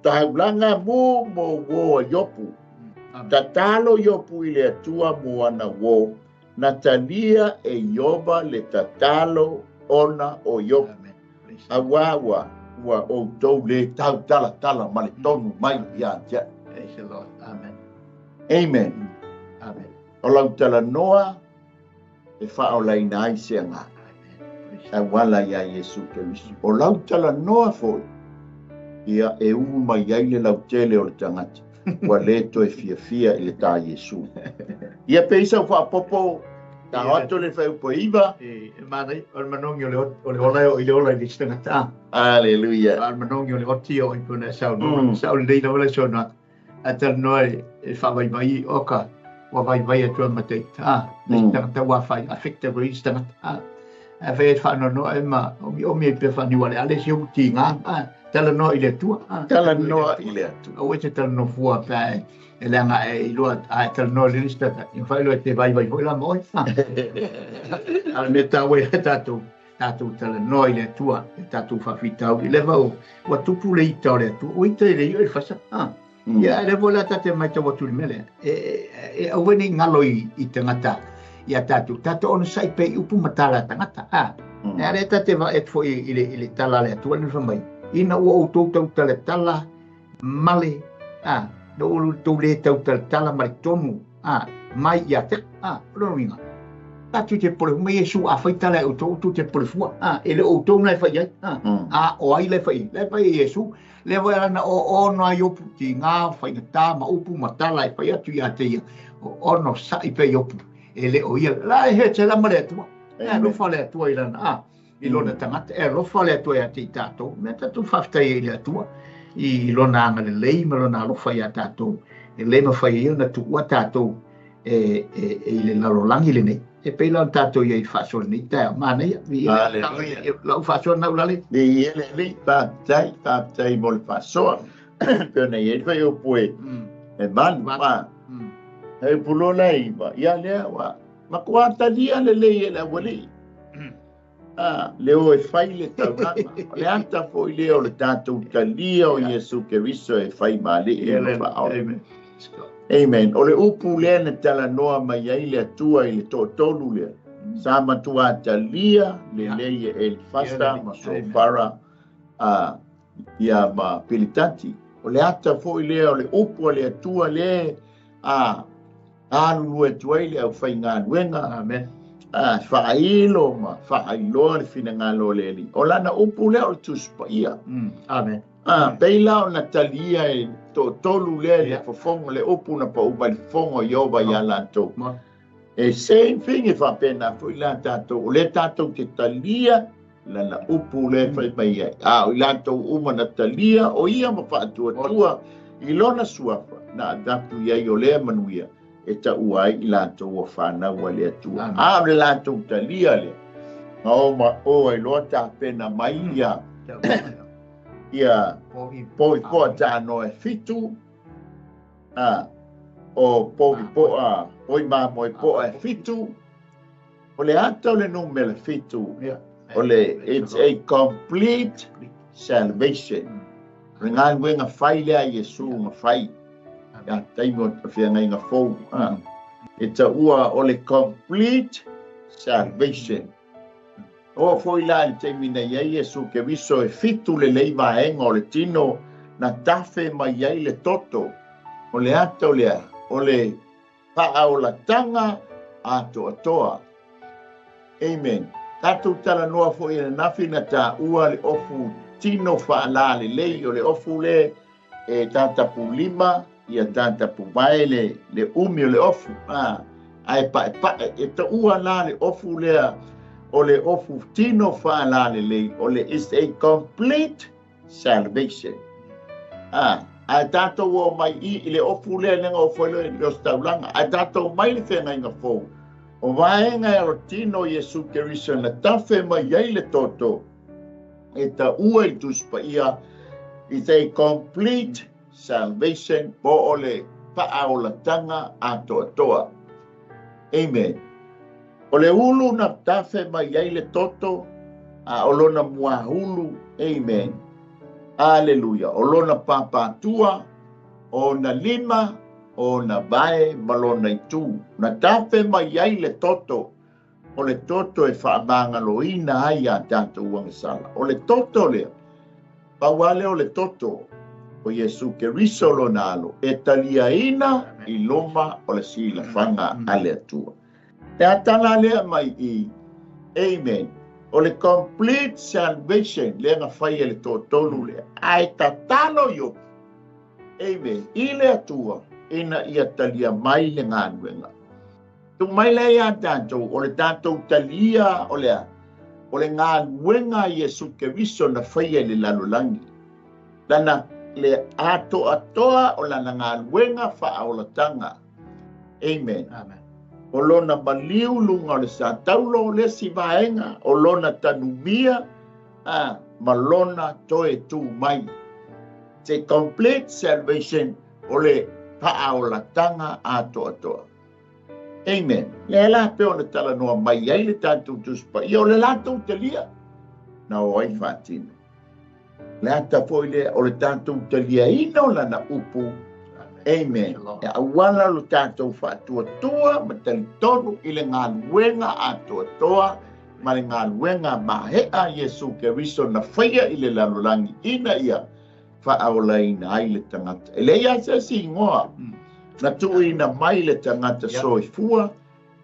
Taulaga mu mo uō a Iopu. Tatalo Iopu i le Atua mo ana uō. Na talia e Ioba le tatalo ona o Iopu. Auā ua outou le tautalatala ma le tonu mai ia te a'u. Amen. O lau talanoa e faaolaina ai se agaga. Auala ia Iesu Keriso. O lau talanoa foi, ia e u mai ai le lautele o le tagata. Ua le toe fiafia i le tā Iesu. Ia pe isa u faapopo ta atu le fuaiupu 9. E manai, o le manogi o le ola o i le ola i le isi tagata. Aleluia. O le manogi o le oti o i puna saunoa. Sau lelei lava le saunoaga. A talanoa e faavaivai oka ua vaivai atu ma te ita. Le isi tagata ua fai affected le isi tagata. A fai e faanoanoa e ma omiomi e pe faaniu ale ale si o tiga. Talanoa i le Atua. Talanoa i le Atua. Aua e te talanoa fua pe a e leaga e iloa a e talanoa i le isi tagata. Ia mafai loa e te vaivai foi la ma oe. A o le mea taua ia tatou talanoa i le Atua, e tatou faafitauli. Le vau, ua tupu le ita o le Atua. Ua ita i le ia i le fasa. Ia, le vau la tate mai tau atu i le mea lea. E aua nei galo i tagata ia tatou. Tatou ona sai pe i upu ma tala tagata. E ale tate va et foi i le tala le Atua le fai mai. Ina ua outou tautalatala male. Na ua outou le tautalatala ma le tonu. Mai ia te. O lona uiga. Tatou te pole mai Iesu a fai tala e outou, outou te pole fua. E le outou na e fai ai. A o ai le fai. Le fai e Iesu. Le vai ana o ono ai opu ti ngā whaingatā ma upu ma tala e fai atu ia te ia. O ono sa'i pe i opu. E le o ia. La e he te lama le Atua. E alofa le Atua i lana. I lona tagata. E alofa le Atua ia te i tātou. Mea tātou faafetai ai i le Atua. I lona agalelei ma lona alofa ia tātou. E le mafai ai ona tuua tātou e i le lalolagi lenei. E pei la o tātou ia i faasoa lenei taeao. Manaia. Aleluia. Lau faasoa nau lale. Viia le Alii. Faafetai, faafetai mo le faasoa. Pe ona i ai le fuaiupu e 8. Fuaiupu loa la e 9. Ia lea ua matua talia lelei e le aualii. Le o e fai le taulaga. O le ata foi lea o le tatou talia o Iesu Keriso e fai ma alii ma faaola. Amen. O le upu lea na talanoa mai ai le Atua i le toatolu lea. Sa matua talia lelei e Elifasa ma Sofara ia ma Pilitati. O le ata foi lea o le upu a le Atua lea alulu atu ai le aufaigaluega. Amen. Faailo ma faailoa le finagalo o le Alii. O lana upu lea o le Tusi Paia. Amen. Pei la ona talia e toatolu lea le fofoga le upu na pau mai le fofoga o Ioba ia latou. E same thing e faapena foi la tatou. O lea tatou te talia lana upu lea fai mai ai. A o i latou uma na talia o ia ma faatuatua i lona suafa na avatu i ai o lea manuia e taua ai i latou ua fanau a le Atua. A o le latou talia lea. Ma o ma o ai loa tapena mai ia ia povi poa tanoa e 7, o povi poa, poi mamoe poa e 7, o le ata o le numera 7, o le it's a complete salvation. O le galuega fai lea a Iesu ma fai ia taimi o le feagaiga fou. E taua o le complete salvation. O foi la i le taimi na i ai Iesu Keriso e 7 lelei vaega o le tino na tafe mai ai le toto. O le ata o lea, o le faaolataga atoatoa. Amen. Tatou talanoa foi ananafi na taua le ofu tino faalalelei o le ofu le e tatapulima ia tatapuvae le umi o le ofu. Ae paepae e taua la le ofu lea o le ofu tino faalalelei o le is a complete salvation. Ae tatou o mai i le ofu lea lega o foi le ositaulaga. Ae tatou mai le feagaiga fou. O vaega e alotino Iesu Keriso na tafe mai ai le toto e taua i Tusi Paia is a complete salvation po o le faaolataga atoatoa. Amen. O le ulu na tafe mai ai le toto, a o lona muaulu. Amen. Aleluia. O lona papatua, o na lima, o na vae ma lona itu. Na tafe mai ai le toto, o le toto e faamagaloina ai a tatou agasala. O le toto lea, pau lava lea o le toto o Iesu Keriso lona alo, e taliaina i luma o le silafaga a le Atua. Le atala lea mai i, amen, o le complete salvation lea na fai e le toatolu lea. Ae tatalo Iopu, amen, i le Atua, ina ia talia mai le galuega. Tu mai lea ia tatou, o le tatou talia o lea, o le galuega a Iesu Keriso na faia i le lalolagi. Lana le atoatoa o lana galuega faaolataga. Amen. Amen. O lona maliu luga o le sataulo o le isi vaega, o lona tanumia ma lona toe tu mai. It's a complete salvation o le faaolataga atoatoa. Amen. Lea la pe ona talanoa mai ai le tatou Tusi Paia o le latou talia na o ai faatino. Le ata foi lea o le tatou taliaina o lana upu. Amen. E auala lo tatou faatuatua ma talitonu i le galuega atoatoa ma le galuega maea Iesu Keriso na faia i le lalolagi ina ia faaolaina ai le tagata. E leai lava se isi igoa na tuuina mai le tagata soifua,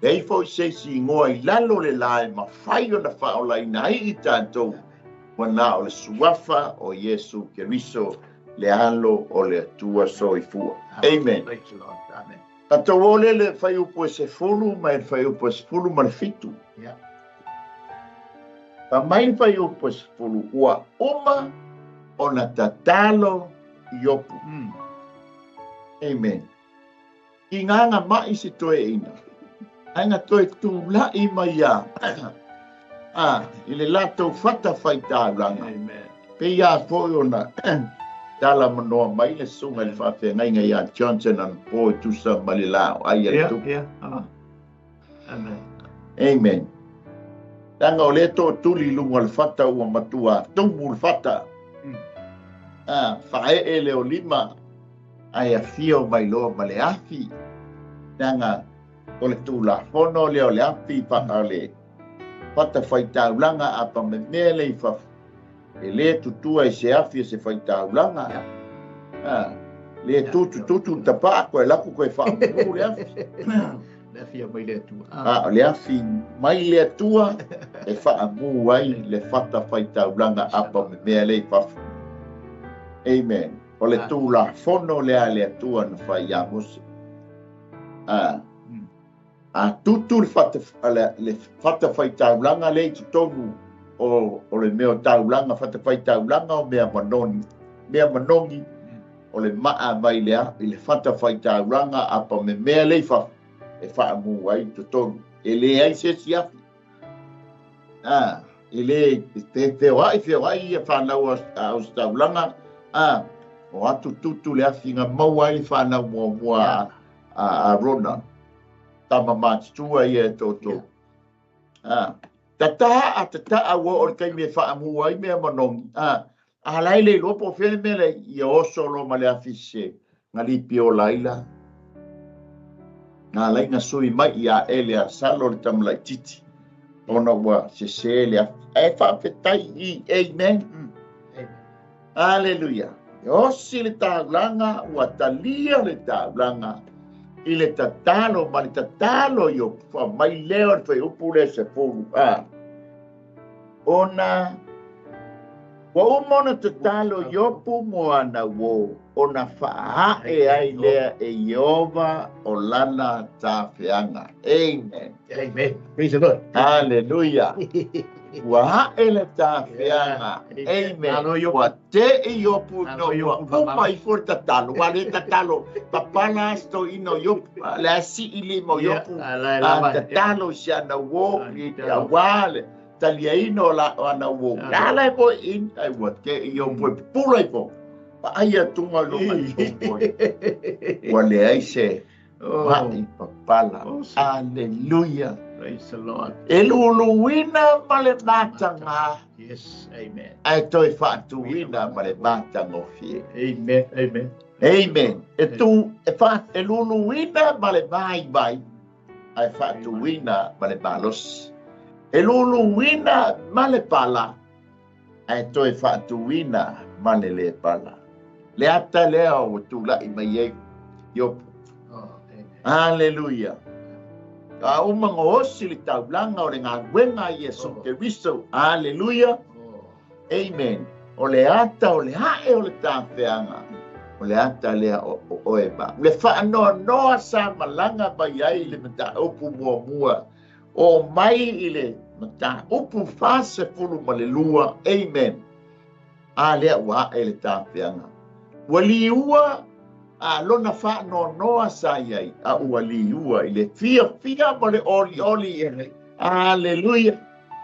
leai foi se isi igoa i lalo o le la e mafai ona faaolaina ai i tatou, ua na o le suafa o Iesu Keriso le alo o le Atua soifua. Amen. Praise the Lord. Amen. Tatou o lea le fuaiupu e 10 mai le fuaiupu e 17. Fa mai le fuaiupu e 10, ua uma ona tatalo Iopu. Amen. I ngāga mai se toeaina, ae na toe tula'i mai ia i le latou fatafaitaulaga. Amen. Pei a foi ona tala manoa mai le susuga i le faafeagaiga ia Johnson anapo e tusa ma le la o ai a le tupu. Amen. Amen. Leaga o lea tootuli i luga o le fata ua matua tumu le fata. Faaee le o lima ae afio mai loa ma le afi. Leaga o le tulafono lea o le afi o le fatafaitaulaga a pamemea le i fafo. E le tutua i se afi e se faitaulaga. Le tutu tutu tapaa koe laku koe faamunu le afi. Le afi mai le Atua. A o le afi mai le Atua e faamu ai le fatafaitaulaga apa me mea lea i fafo. Amen. O le tulafono lea a le Atua na fai iā Mose. A tutu le fatafaitaulaga lea i totonu o le mea o taulaga, fatafaitaulaga o mea manoni, mea manogi, o le maa mai lea i le fatafaitaulaga apa me mea lea i fafo e faamu ai i totonu. E leai se isi afi. E le feoai ia whanau a ositaulaga, o atu tutu le afi nga maua ai le whanau muamua a Rona. Tama mātutua ia e tōtō. Tata'a, tata'a ua o le taimi e faamu ai mea manogi. A lai le iloa po o fea le mea lea ia oso loa ma le afi se galipi o laila. Na alai na sui mai ia ele a salo le tamalaititi. Ona ua sesē le afi. Ae faafetai i, amen. Aleluia. E osi le taulaga, ua talia le taulaga i le tatalo ma le tatalo i o mai lea o le fuaiupu lea 10. Ona ua uma ona tatalo Iopu mo ana uō, ona faaa'e ai lea e Ieova o lana tafeaga. Amen. Amen. Praise the Lord. Hallelujah. Ua a'e le tafeaga. Amen. Ua te'i Iopu no ua uma ifo le tatalo. Ua le tatalo papala aso toeaina o Iopu, le asi'i lima o Iopu, a tatalo i si ana uō i auā le taliaina o la o ana uō. La ala e moe in, ai ua te'i Iopu e pupula ifo. Paai atuga o luga i ua leai se ma'i papala. Aleluia. Praise the Lord. E luluina ma le mataga. Yes, amen. Ae toe faatuina ma le matagofie. Amen, amen. Amen. E tu e fa e luluina ma le vaivai, ae faatuina ma le malosi. E luluina ma le pala, ae toe faatuina ma le le pala. Le ata lea ua tula'i mai ai Iopu. Oh, amen. Aleluia. A uma ga osi le taulaga o le galuega a Iesu Keriso. Aleluia. Amen. O le ata o le a'e o le tafeaga. O le ata lea o oe ma. Le faanoanoa sa malaga mai ai le mataupu muamua. O mai i le mataupu 42. Amen. A lea ua a'e le tafeaga. Ua liua a lona faanoanoa sa iai. A ua liua i le fiafia ma le olioli. Aleluia.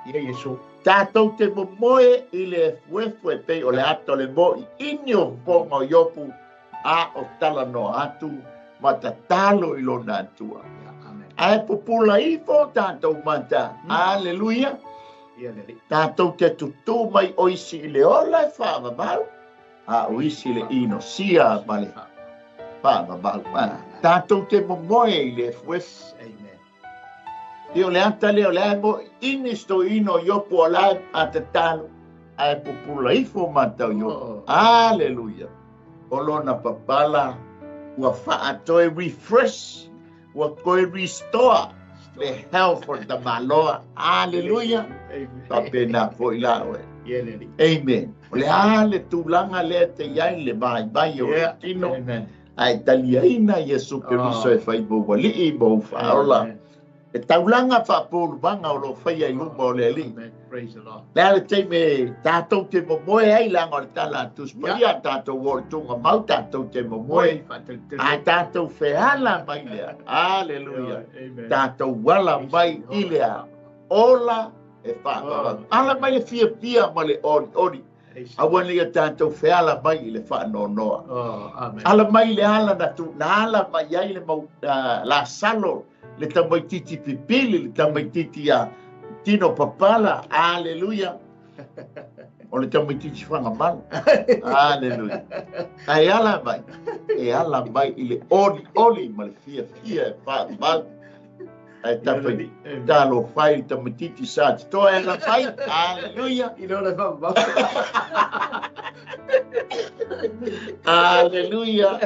Ia Iesu. Tātou te momoe i le efuefu e pei o le ata o le mo'i ini o fofoga o Iopu a o talanoa atu ma tatalo i lona Atua. Amen. Ae pupula ifo tātou mata. Aleluia. Ia le Alii. Tātou te tutū mai o isi i le ola e faavavau, a o isi le inosia ma le faavavau. Tātou te momoe i le efuefu. Amen. I o le ata lea o le ae mo ini stoino Iopu o la a tatalo. Ae pupula ifo matau Iopu. Aleluia. O lona papala ua faatoe refresh, ua toe restore le health o le tamaloa. Aleluia. Amen. Faapena fo'i la oe. Ia le Alii. Amen. O le a le tulaga lea te iai le vaivai o le tino. Amen. Ae taliaina Iesu Keriso e fai mo uali'i ma ou faaola. Amen. E taulaga faapulumaga o loo faia i luma o le Alii. Amen. Praise the Lord. Le a le taimi tātou te momoe ai laga o le tala a Tusi Paia, tātou o le tugamau, tātou te momoe. A tātou feala mai lea. Aleluia. Amen. Tātou ala mai i lea. Ola e faavavau. Ala mai le fiafia ma le olioli. Aua nei ia tātou feala mai i le faanoanoa. Oh, amen. Ala mai le ala na tu, na ala mai ai le mau Lasalo, le tamaititi pipili, le tamaititi a tino papala. Aleluia. O le tamaititi fagamalo. Aleluia. Ae ala mai, e ala mai i le olioli ma le fiafia e faavavau. Ae tafai talo fai le tamaititi sa titoa e ala mai. Aleluia. I le ola faavavau. Aleluia.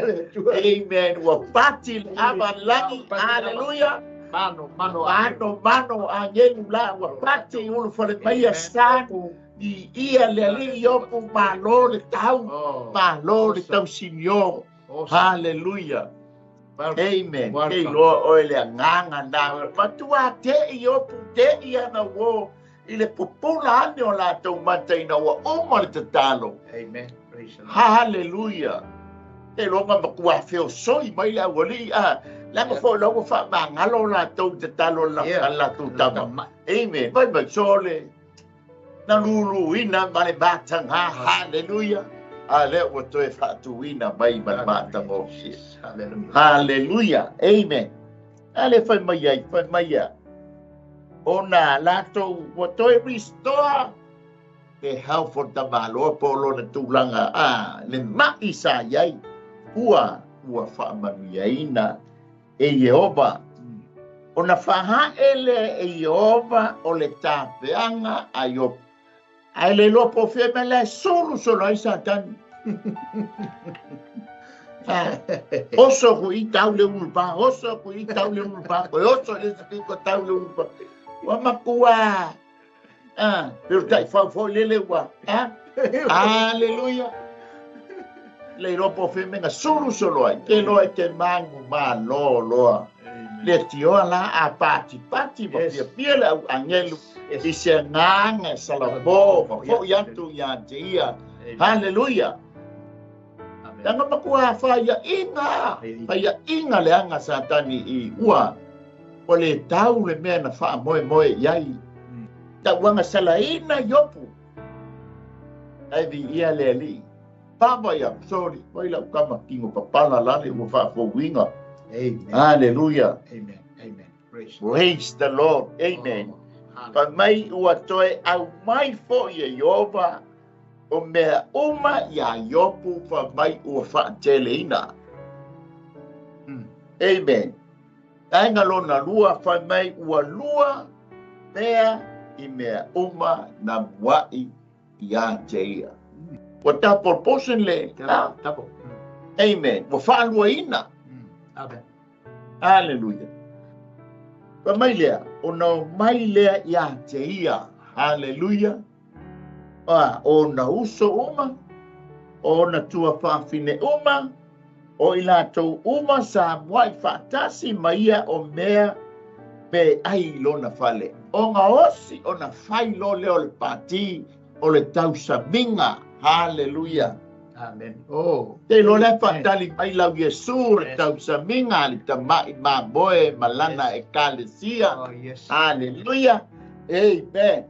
Amen. Ua pati le ava lagi. Aleluia. Mano mano mano mano angelu la ua pati ulu fale mai a sa i ia le alii Iopu malo le tau malo le tausimio. Hallelujah. Amen. Ke iloa oe le agaga na matua te'i Iopu te'i ana uō i le pupula ane o latou mata ina ua uma le tatalo. Amen. Praise the Lord. Hallelujah. Te iloa matua feosoi mai le aualii a leaga foi la ua faamagalo latou i tatalo a latou tama. Amen. Vai mai sole na luluina ma le mataga. Hallelujah. A lea ua toe faatuina mai ma le matagofie. Hallelujah. Amen. A le fai mai ai, fai mai ia. Ona latou ua toe restore te health o le tamaloa po o lona tulaga a le ma'i sa i ai ua faamanuiaina e Ieova. Ona faahae lea e Ieova o le tapeaga a Iopu. Ae le iloa po o fea mea la e sulu solo ai Satani. Oso ku i tau le ulupa, oso ku i tau le ulupa, koe oso le se piko tau le ulupa. Ua makua. Pero tai fau foi lele ua. Hallelujah. Le iloa po o fea mea na sulu solo ai. Te loa e te mangu ma loa loa. Le tioa la a pati pati ma pia pia le au angelu. I se agaga e salapō ma fo'i atu iā te ia. Hallelujah. Leaga matua faiaʻiga, faiaʻiga le aga Satani i ua ua le tau le mea na faamoemoe i ai. Tauaga salaina Iopu. Ae viia le Alii. Pava ia soli, mai lau kama tino papala lale ua faafouina. Amen. Hallelujah. Amen. Amen. Praise, Praise the Lord. Amen. Fai mai ua toe aumai fo'i e Ieova o mea uma iā Iopu fai mai ua faateleina. Amen. Vaega lona lua fai mai ua lua mea i mea uma na mua'i iā te ia. Ua double portion le. Double. Amen. Ua faaluaina. Amen. Hallelujah. Fai mai lea, ona o mai lea iā te ia. Hallelujah. O na uso uma, o ona tuafafine uma, o i latou uma sa mua'i faatasi ma ia o mea pe ai i lona fale. O gaosi ona fai lo lea o le pati o le tausamiga. Hallelujah. Amen. Oh. Te iloa lea faatali mai lau Iesu le tausamiga le tama'i mamoe ma lana ekalesia. Oh, yes. Hallelujah. Amen.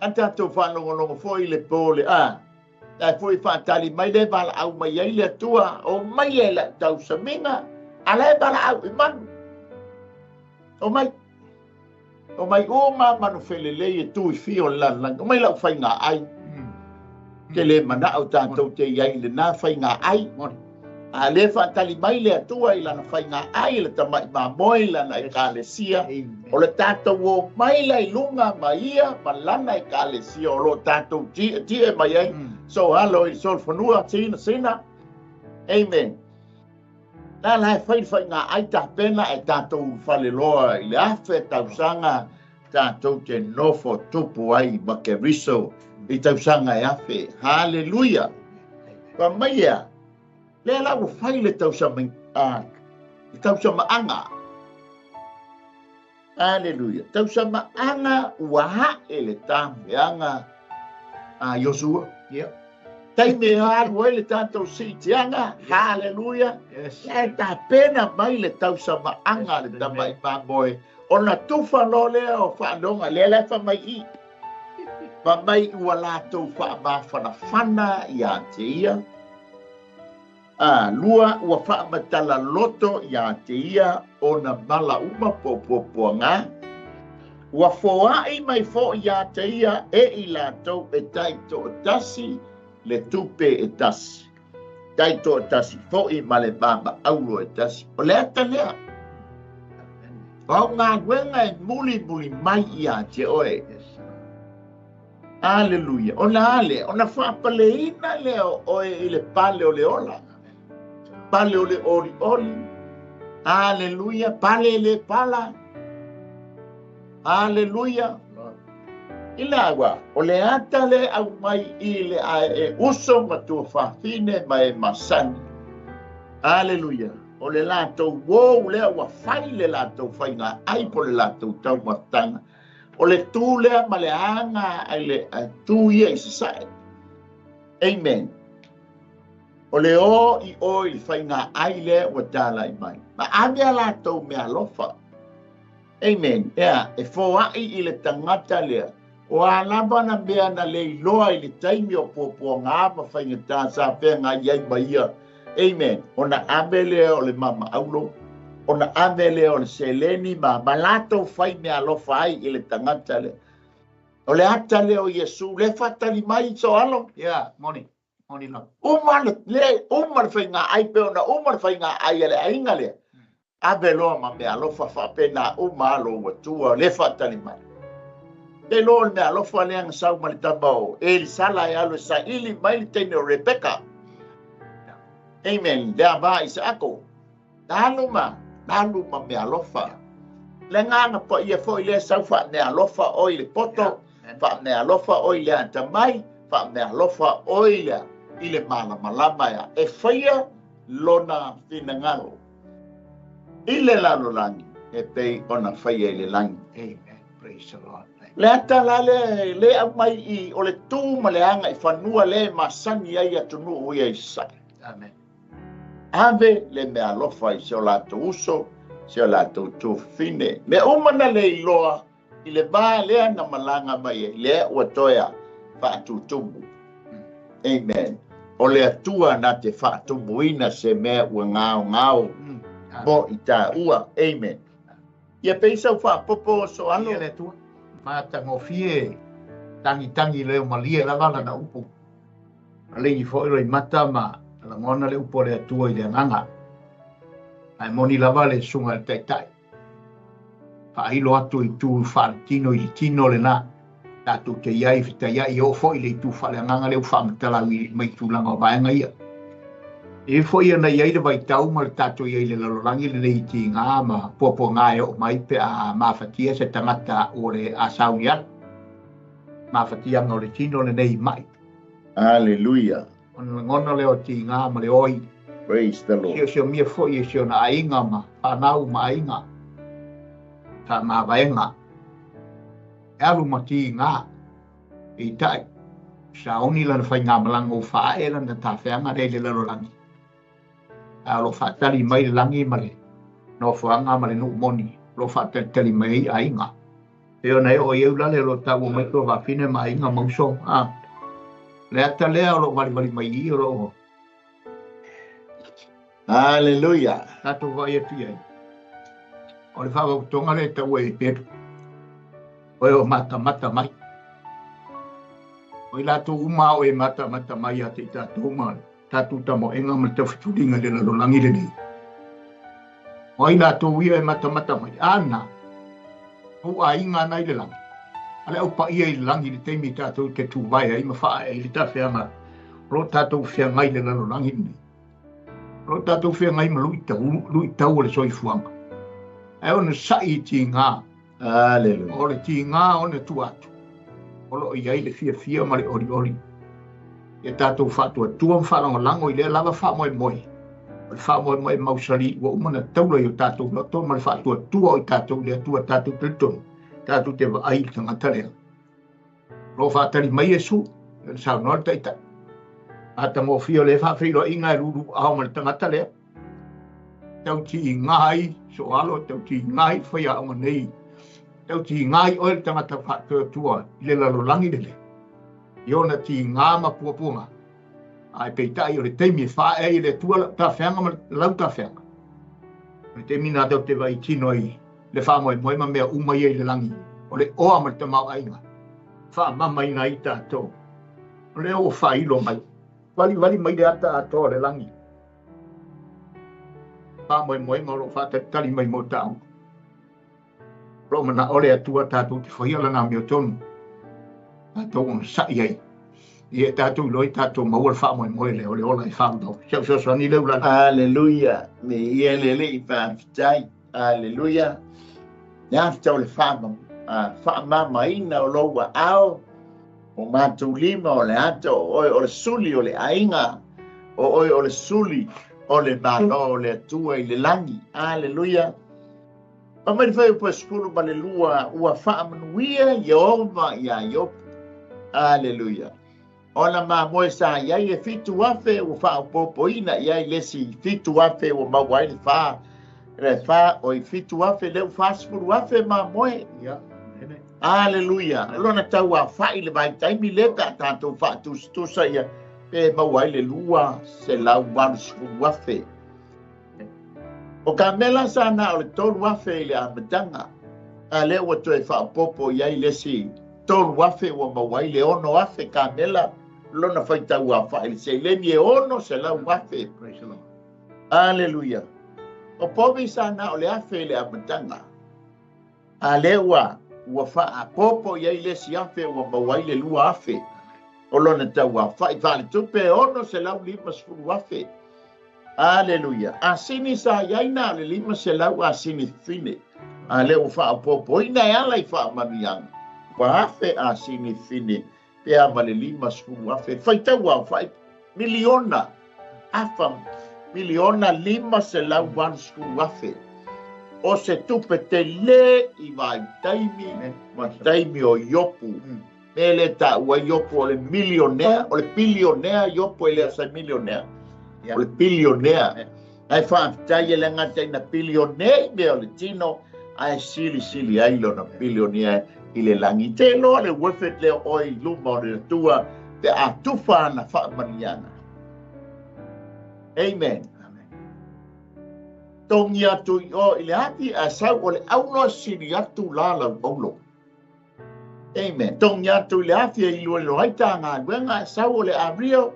A tatou faalogologo foi le po le a. Ae foi faatali mai le valaau mai ai le Atua o mai e la'u tausamiga a la e valaau i manu. O mai. O mai uma manu felelei e tu i fia o le lalolagi. O mai la'u faigāai. Ke le mana'o tatou te iai i lenā faigāai. A le faatali mai le Atua i lana faigāai le tama'i mamoe i lana ekalesia. O le tatou o mai la i luga ma ia ma lana ekalesia o lo tatou ti'eti'e mai ai. So alo i solofanua sina sina. Amen. La la e fai le faigāai tapena e tatou faleloa i le afe tausaga tatou te nofo tupu ai ma Keriso i tausaga e afe. Hallelujah. Fa mai ia, lea la ua fai le tausama, le tausamaaga. Hallelujah. Tausamaaga ua ha'e le tafeaga a Iosua. Taimi e alu ai le tatou si'itiaga. Hallelujah. E tapena mai le tausamaaga le tama'i mamoe. Ona tufa loa lea o faaloga lea la e fai mai i. Fai mai ua latou faamafanafana iā te ia. Lua ua faamatala loto iā te ia ona mala uma po o puapuagā. Ua foa'i mai fo'i iā te ia e i latou e taito'atasi le tupe e tasi. Taito'atasi fo'i ma le mamaaulo e tasi. O le ata lea. O au galuega e mulimuli mai iā te oe. Aleluia. Ona ale, ona faapaleina lea o oe i le pale o le ola. Pale o le olioli. Aleluia, pale le pala. Aleluia. Ila ua, o le ata le au mai i le a e uso ma tua fafine ma e masani. Aleluia. O le latou wou lea ua fai le latou faiga ai po le latou taumafataga. O le tu lea ma le aga ai le tu ia i sasae. Amen. O le o i o i le faiga ai lea ua talai mai. Ma ave a latou mea alofa. Amen. Ea, e foai i le tagata lea. O a lava na mea na leiloa i le taimi o puapuaga ma faigata sa feagai ai ma ia. Amen. Ona ave lea o le mama aulo. Ona ave lea o le seleni ma latou fai mea alofa ai i le tagata lea. O le ata lea o Iesu, le faatali mai so alo. Ia, moni. Moni lava. Uma le faiga ai pe ona uma le faiga ai a le aiga lea. Ave loa ma mea alofa faapena uma alo ua tua le faatali mai. Te loa le mea alofa lea na sau ma le tama o Elisala e alu e saili mai le teine o Rebeka. Amen. Lea va Isaako. Nalu ma mea alofa. Le ngana pa ia foi lea sau fa mea alofa oi le poto, fa mea alofa oi le atamai, fa mea alofa oi le i le malamalama ia. E faia lona finagalo. I le lalolagi, e pei ona faia i le lagi. Amen. Praise the Lord. Le ata la le au mai i o le tu ma le aga i fanua le masani ai atunuu ia i sae. Amen. Ave le mea alofa i se o latou uso, se o latou tufine. Me uma na le iloa i le vā lea na malaga mai ai, lea ua toe faatutumu. Amen. O le Atua na te faatumuina se mea ua gaogao mo i tāua. Amen. Ia peisa u faapopo so alo. Ia le Atua. Matagofie tangitangi leo malie lava lana upu. Alei foi loi mata ma lagona le upu o le Atua i le agaga. Ae moni lava le susuga i le taitai. Faailo atu i tu faaletino i le tino lena. Tatou te iai fetaiai o foi le itu faaleagaga lea ua faamatalau i mai tulaga o vaega ia. E foi ia na iai le vaitau ma le tatou iai le lalolagi lenei i tiga ma puapuaga e oo mai pe a mafatia se tagata ua le asauni atu. Mafatiaga o le tino lenei mai. Aleluia. Ona lagona lea o tiga ma le oi. Praise the Lord. Siosiomia foi e si ona aiga ma whanau ma aiga. Whaamavaenga. E alu ma tiga. E tai. Saoni lana whai ngā malanga o whae lana tāwheanga rei le lalolagi. A lo whaatali mai le langi ma le nofoanga ma le nuu moni. Lo whaatalitali mai ai aiga. E ona e o iau lale lo tau mai tua wawhine ma aiga mauso. Le ata lea o lo walivali mai i o lo. Hallelujah. Tātou vai atu iai. O le whawautonga le tau e Petro. Oe o matamata mai. O i lātou uma o e matamata mai a te i tātou ma tātou tamoenga ma le tawhitulinga le lalolagi lenei. O i lātou ia e matamata mai. Ana, o aiga ana i le lagi. Ale au paia i le lagi le taimi tātou te tūvae ai ma whaa ai le tawheanga. O lo tātou whiangai le lalolagi lenei. O lo tātou whiangai ma lui tau o le soifuanga. Ae ona sai i tiga. Hallelujah. O le tiga ona tua atu. O lo iai le fiafia ma le olioli. Ia tātou faatuatua ma faalagolago i lea lava faamoemoe. O le faamoemoe mausali ua uma na taula i o tātou loto ma le faatuatua o i tātou le Atua tātou talitonu. Tātou te vaai i le tagata lea. Lo faatali mai Iesu, le saunoa le taitai. Matagofie o le faafeiloaiga e lulu ao ma le tagata lea. Tau tiga ai so alo, tau tiga ai faiaoga nei. Tau tiga ai oe le tagata faatuatua i le lalolagi lelei. I ona tiga ma puapuaga. Ae peitai o le taimi e faaea ai le Atua lau tafeaga ma lau tafeaga. O le taimi na tau te vaitino ai le faamoemoe ma mea uma ia i le lagi. O le oa ma le tamaoaiga. Faamamaina ai tātou. O lea ua faailo mai. Valivali mai le ata atoa o le lagi. Faamoemoega o loo faatalitali mai mo tāua. Lo mana o le Atua tātou te whaia lana mea tonu. Tātou ona sai ai. Ia tatou iloa i tatou maua le faamoemoe lea o le ola e faavavau. Si au fesoasoani lea Ulalei. Aleluia. Me ia le Alii faafetai. Aleluia. Le afta o le faamamaina o lou aao, o matou lima o le ata o oe o le suli o le aiga, o oe o le suli o le Malo o le Atua i le lagi. Aleluia. Fai mai le fuaiupu e 12, ua faamanuia Ieova iā Iopu. Aleluia. Ona mamoe sa i ai e 7,000 ua faaopoopoina i ai le isi 7,000 ua maua ai le fa, le fa o i 7,000 lea ua 40,000 mamoe. Aleluia. O lona tauafa'i le vaitaimi lea pe a tatou faatusatusa ia pe maua ai le 280,000. O kamela sa na o le 3,000 i le amataga, a lea ua toe faaopoopo i ai le isi 3,000 ua maua ai le 6,000 kamela, lona faitauafa'i i le seleni e 600,000. Aleluia. O povi sa na o le 1,000 i le amataga, a lea ua faaopoopo i ai le isi 1,000 ua maua ai le 2,000. O lona tauafa'i faaletupe e 650,000. Aleluia. Asini sa i ai na o le 500 asini fine. A lea ua faaopoopoina e ala i faamanuiaga. Ua 1,000 asini fine pe a ma le 50,000. Faitauafa'i miliona. Afa miliona 580,000. O se tupe tele i vaitaimi ma taimi o Iopu. Me le taua Iopu o le milionea, o le bilionea Iopu e le o se milionea. O le bilionea. Ai faafetai e le gata ina bilionea i mea o le tino, ae silisili ai lona bilionea i le lagi. Te iloa le worth it lea o oe i luma o le Atua pe a tufa ana faamanuiaga. Amen. Togi atu i o i le afi, a sau o le aulo sili atu la lau aulo. Amen. Togi atu i le afi e iloilo ai ta galuega, sau o le ario,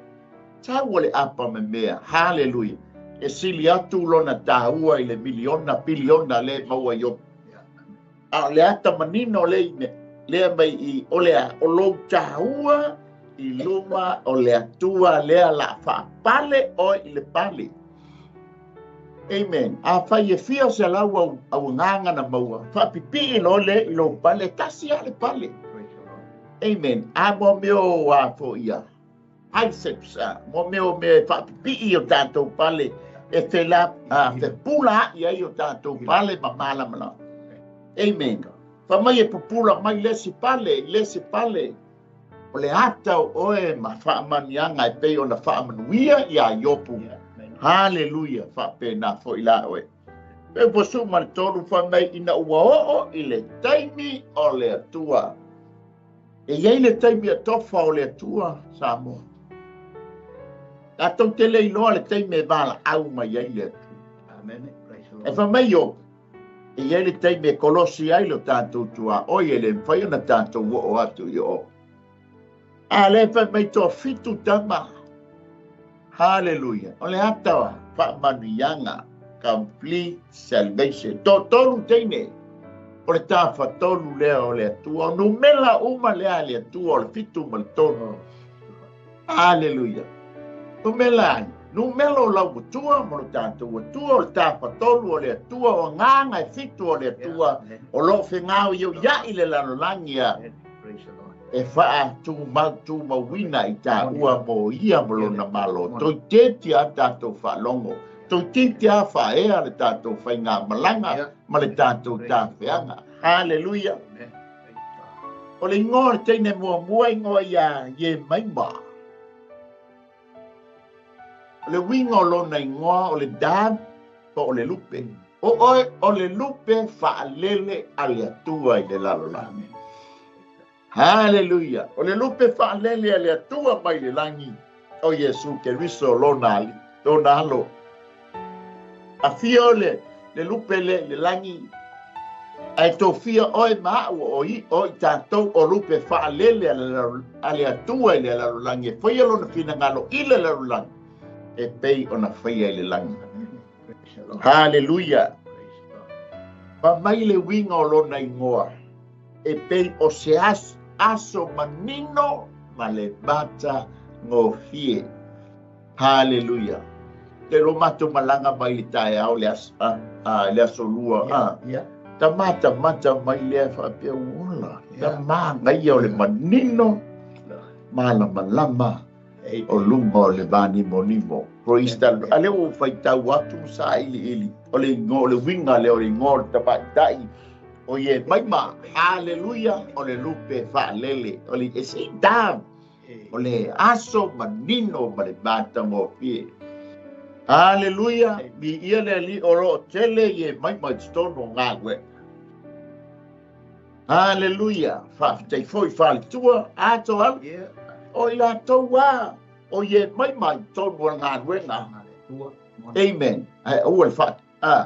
sau o le apa memea. Hallelujah. E sili atu lona tāua i le miliona, biliona le maua i o. A o le ata manino le ime, lea mai i o le a, o lou tāua i luma o le Atua lea la faapale oe i le pale. Amen. A fai e fia o se lau au nganga na maua, faapipii lo le i lou pale, tasi a le pale. Amen. A mo meo a fo ia. Biceps, mo meo me faapipii o tātou pale, e fela, fe pula i ai o tātou pale ma malamala. Amen. Fa mai e pupula mai lesi pale, lesi pale. O le ata o oe ma faamaniaga e pei ona faamanuia iā Iopu. Haleluia, faapena fo'i la oe. Pe posu ma le tolu fai mai ina ua oo i le taimi o le Atua. E iai le taimi a tofa o le Atua, Samoa. Tatou te le iloa le taimi e valaau mai ai le Atua. E fai mai Iopu, e iai le taimi e kolosi ai lo tatou tuaoi e le mafai ona tatou oo atu i o. A le fai mai toa 7 tama. Hallelujah. O le ata wa faamanuiaga, complete salvation. Tolu teine. O le tafatolu lea o le Atua. O numela uma lea le Atua o le 7 ma le 3. Hallelujah. Numela ai. Numela o lau Atua ma lo tatou Atua o le tafatolu o le Atua o agaga e 7 o le Atua o loo fegao i au iai le lalolagi a. E faatumauina i tāua mo ia mo lona malo. Toeitiiti a tatou faalogo. Toeitiiti a faaea le tatou faigamalaga ma le tatou tafeaga. Haleluia. O le igoa o le teine muamua igoa ia Iemaima. O le uiga o lona igoa o le dab po o le lupe. O oe o le lupe faalele a le Atua i le lalolagi. Hallelujah. O le lupe faalele a le Atua mai le lagi o Iesu Keriso lona ali, lona alo. A fia o le lupe le le lagi, ae tofia oe ma au o i o i tātou o lupe faalele a le Atua i le lalolagi. E faia lona finagalo i le lalolagi, e pei ona faia i le lagi. Hallelujah. Fa mai le uiga o lona igoa, e pei o se aso manino ma le matagofie. Haleluia. Te lo matou malaga mai le taeao le aso le aso lua. Ta mata mai lea faapea ola. Ta magaia o le manino malamalama o luga o le vanimonimo. Praise the Lord. Ale ua faitau atu sa iliili o le igoa o le uiga lea o le igoa o le tamaitai o ie maima. Haleluia. O le lupe faalele o le eseita o le aso manino ma le matagofie. Haleluia. Mi ia le alii o loo tele ie maima i totonu o galuega. Haleluia. Faafetai foi faaletua ato alu o i latou a o ie maima i totonu o le galuega. Amen. Ae aua le faa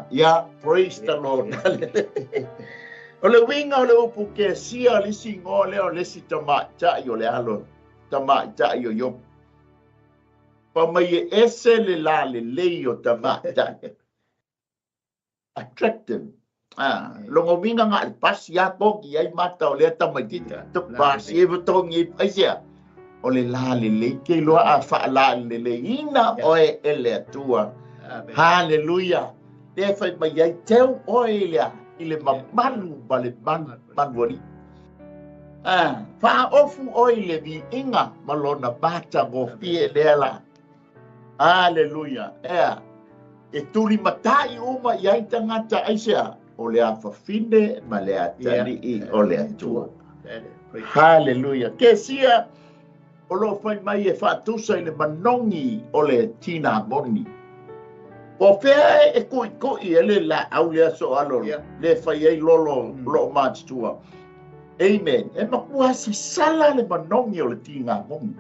ia, praise the Lord. O le uiga o le upu kesia le isi igoa lea o le isi tamaitai o le alo tamaitai o Iopu. Pa mai e ese le lalelei o tamaitai. Attractive. Longa uiga nga le pasi a togi ai mata o lea tamaititi. To pasi e tongi ai sea. O le lalelei ke loa a faalaleleina oe e le Atua. Haleluia. Le fai mai ai teu oe lea i le mamalu ma le manuali. Faaofu oe i le viiga ma lona matagofie lea la. Haleluia. Ea e tulimatai uma i ai tagata aisea o le afafine ma le atalii o le Atua. Haleluia. Kesia o loo fai mai e faatusa i le manogi o le tinamoni. O fea e koʻikoʻi e le laau lea so alo le fai ai lolo loo matutua. Amen. E makua sasala le manogi o le tinamoni.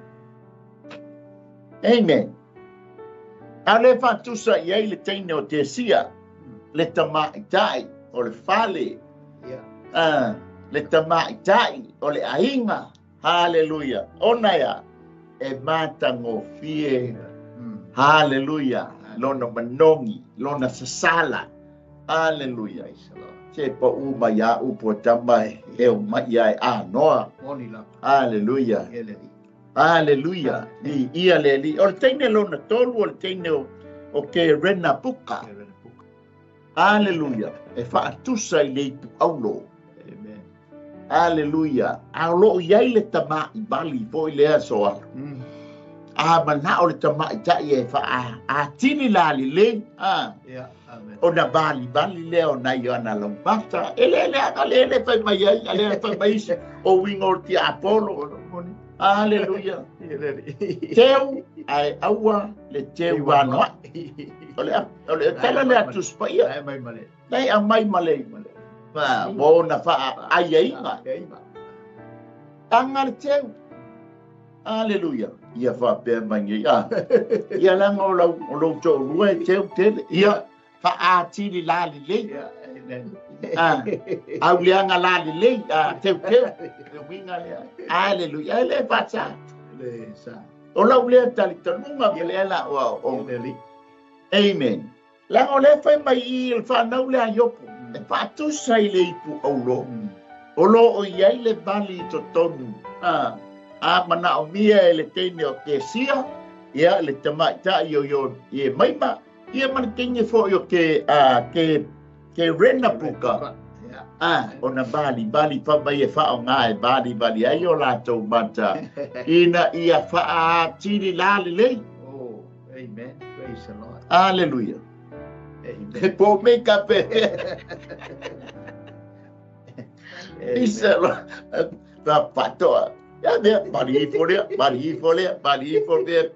Amen. A le faatusa i ai le teine o Tesia, le tamaitai o le fale, le tamaitai o le aiga. Haleluia. Ona ia e matagofie. Haleluia. Lona manogi, lona sasala. Haleluia. Se pa uma ia upu tama e o mai ia e anoa. Haleluia. Haleluia. I ia le li. O le teine lona tolu o le teine o ke rena puka. Haleluia. E faatusa i le ipu aulo. Haleluia. A loo iai le tama'i vali foi lea so alu. A manao le tamaitai e faa atili la lelei. Ona vali vali lea o nai ana laumata. E le le aga le le fai mai ai, a le fai mai isi o uiga o le tiapolo. Haleluia. Teu ae aua le teu anoa'i. O le tala lea Tusi Paia. Lai aumai ma le ma ona faaaiaiga. Aga le teu. Haleluia. Ia faapea mai nei. Ia laga o lau o lou toalua e teu tele. Ia faaatili la lelei. Auleaga la lelei. Teu teu. Le uiga lea. Haleluia. E le faasa. O lau lea talitonuga ma lea la o. Amen. Laga o lea fai mai i le fanau lea Iopu. E faatusa i le ipu aulo. O loo i ai le vali i totonu. A manaomia e le teine o Kesia, ia le tamaitai o io ie maima, ia ma le teine foi o ke ke rena puka. Ona vali vali fa mai e faaaoga e vali vali ai o latou mata ina ia faaatili la lelei. Oh, amen. Praise the Lord. Haleluia. Amen. He po me ka pe. Isa lo pa patoa. Ia mea, mari ifo lea, mari ifo lea, mari ifo lea.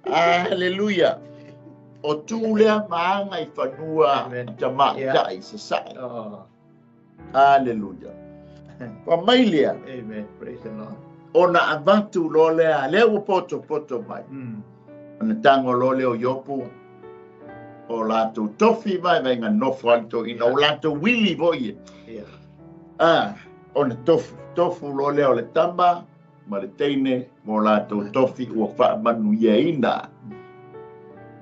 Haleluia. O tu lea maanga i fanua tamaitai sasae. Haleluia. Pa mai lea. Amen. Praise the Lord. Ona avatu loa lea, lea ua potopoto mai. Ona tago loa lea o Iopu, o latou tofi mai vaiga nofo ai toeaina, o latou uili foi e. Ona tofu, tofu loa lea o le tama ma le teine mo latou tofi ua faamanuiaina.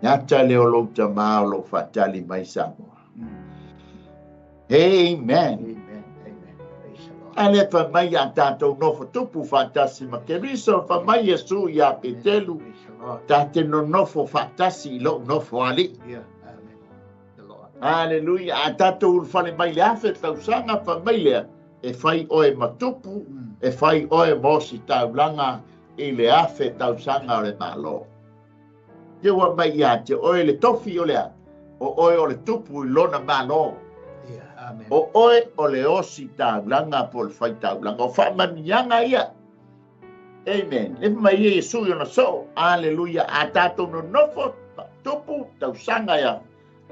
Le ata lea o lou tamā o lou faatali mai Samoa. Amen. Amen. Amen. Praise the Lord. A le fai mai ia tātou nofo tupu faatasi ma Keriso, fai mai Iesu iā Petelu, ta te nonofo faatasi i lou nofo alii. Aleluia. A tātou ulufale mai le 1,000 tausaga, fai mai lea, e fai oe ma tupu, e fai oe ma ositaulaga i le 1,000 tausaga o le Malo. Ia ua mai ia te oe le tofi o lea, o oe o le tupu i lona Malo. O oe o le ositaulaga po o le faitaulaga. O faamanuiaga ia. Amen. Le mai ia Iesu i ona soo. Aleluia. A tātou nonofo tupu tausaga ia.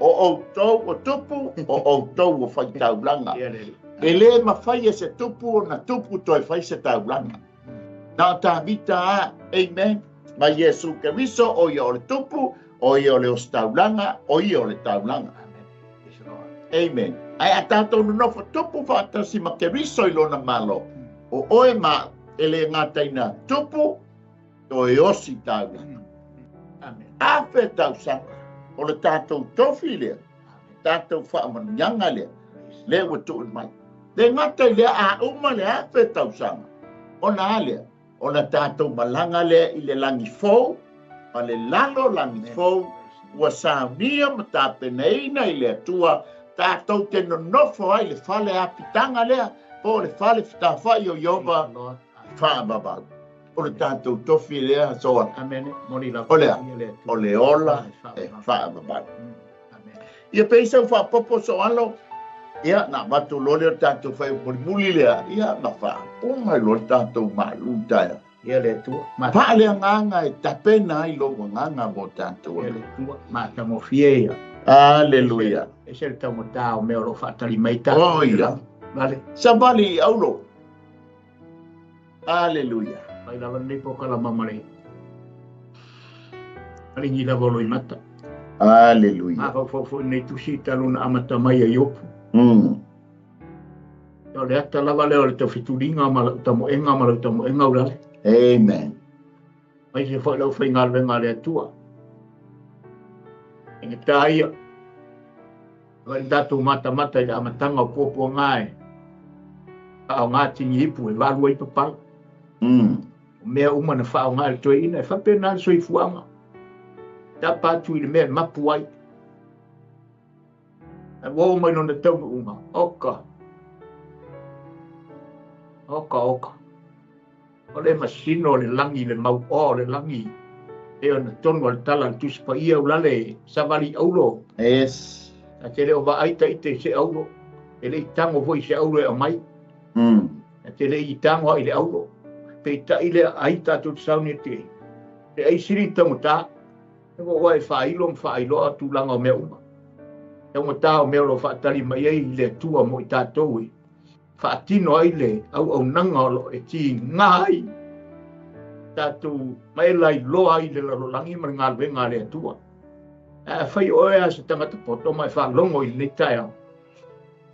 O outou o tupu, o outou o faitaulaga. E le mafai e se tupu o na tupu toe fai se taulaga. Na o Tavita a, amen. Ma Iesu Keriso, o ia o le tupu, o ia o le ositaulaga, o ia o le taulaga. Amen. Ai a tātou nonofo tupu faatasi ma Keriso i lona Malo. O oe ma e le ngataina tupu, toe osi taulaga. 1,000 tausaga. O le tātou tofi lea, tātou faamanuiaga lea, lea ua tuuina mai. Le gata i lea a uma le 1,000 tausaga, ona a lea, ona tātou malaga lea i le lagi fou, ma le lalo lagi fou, ua saunia ma tapenaina i le Atua, tātou te nonofo ai le fale apitaga lea, po o le fale fetafai o Ieova faavavau. O le tātou tofi lea, soa. O lea, o le ola e faavavau. Ia pei sau faapopo so alo, ia na avatu loa lea o tātou fai mulimuli lea, ia na faauma ai loa le tātou malu taea. Ia le Atua. Pa'a le agaga e tapena ai lou agaga mo tātou. Ia le Atua, matagofie ia. Aleluia. E se le taumatā o mea o loo faatali mai tātou. O ia. Vale. Savali i aulo. Aleluia. Mai lava lenei pokalama ma le aligi lava o loimata. Aleluia. Mafaufau foi nei tusi talu na amata mai ai Iopu. O le ata lava lea o le taufetuliga ma lau tamoega ma lau tamoega ulale. Amen. Mai se foi lau faigaluega a le Atua. E gata ia. O le tatou matamata i le amataga o puapuaga e faaaoga tini ipu e valu ai papala. O mea uma na faaaoga e le toeaina e faapena le soifuaga. Tapa atu i le mea e mapu ai. E ua oo mai lona taunuuga. Oka. Oka, oka. O le masino o le lagi, le mauoa o le lagi. E ona tonu a le tala le Tusi Paia ulale savali aulo. Yes. A te le o vaai ta ite i se aulo. E le i tango foi i se aulo e aumai. A te le i tango ai le aulo. Peitai lea ai tātou te sauni e te. Te ai sili taugata. E ua ua e whaailo ma whaailoa tūlanga o mea uma. Taugata o mea o lo whaatali mai ai i le Atua mo i tātou e. Whaatino ai le au au nanga o lo e ti ngai. Tātou mai lai loa ai le lalolagi ma le galuega a le Atua. A fai oe a se tagata poto ma e faalogo i lenei taeao.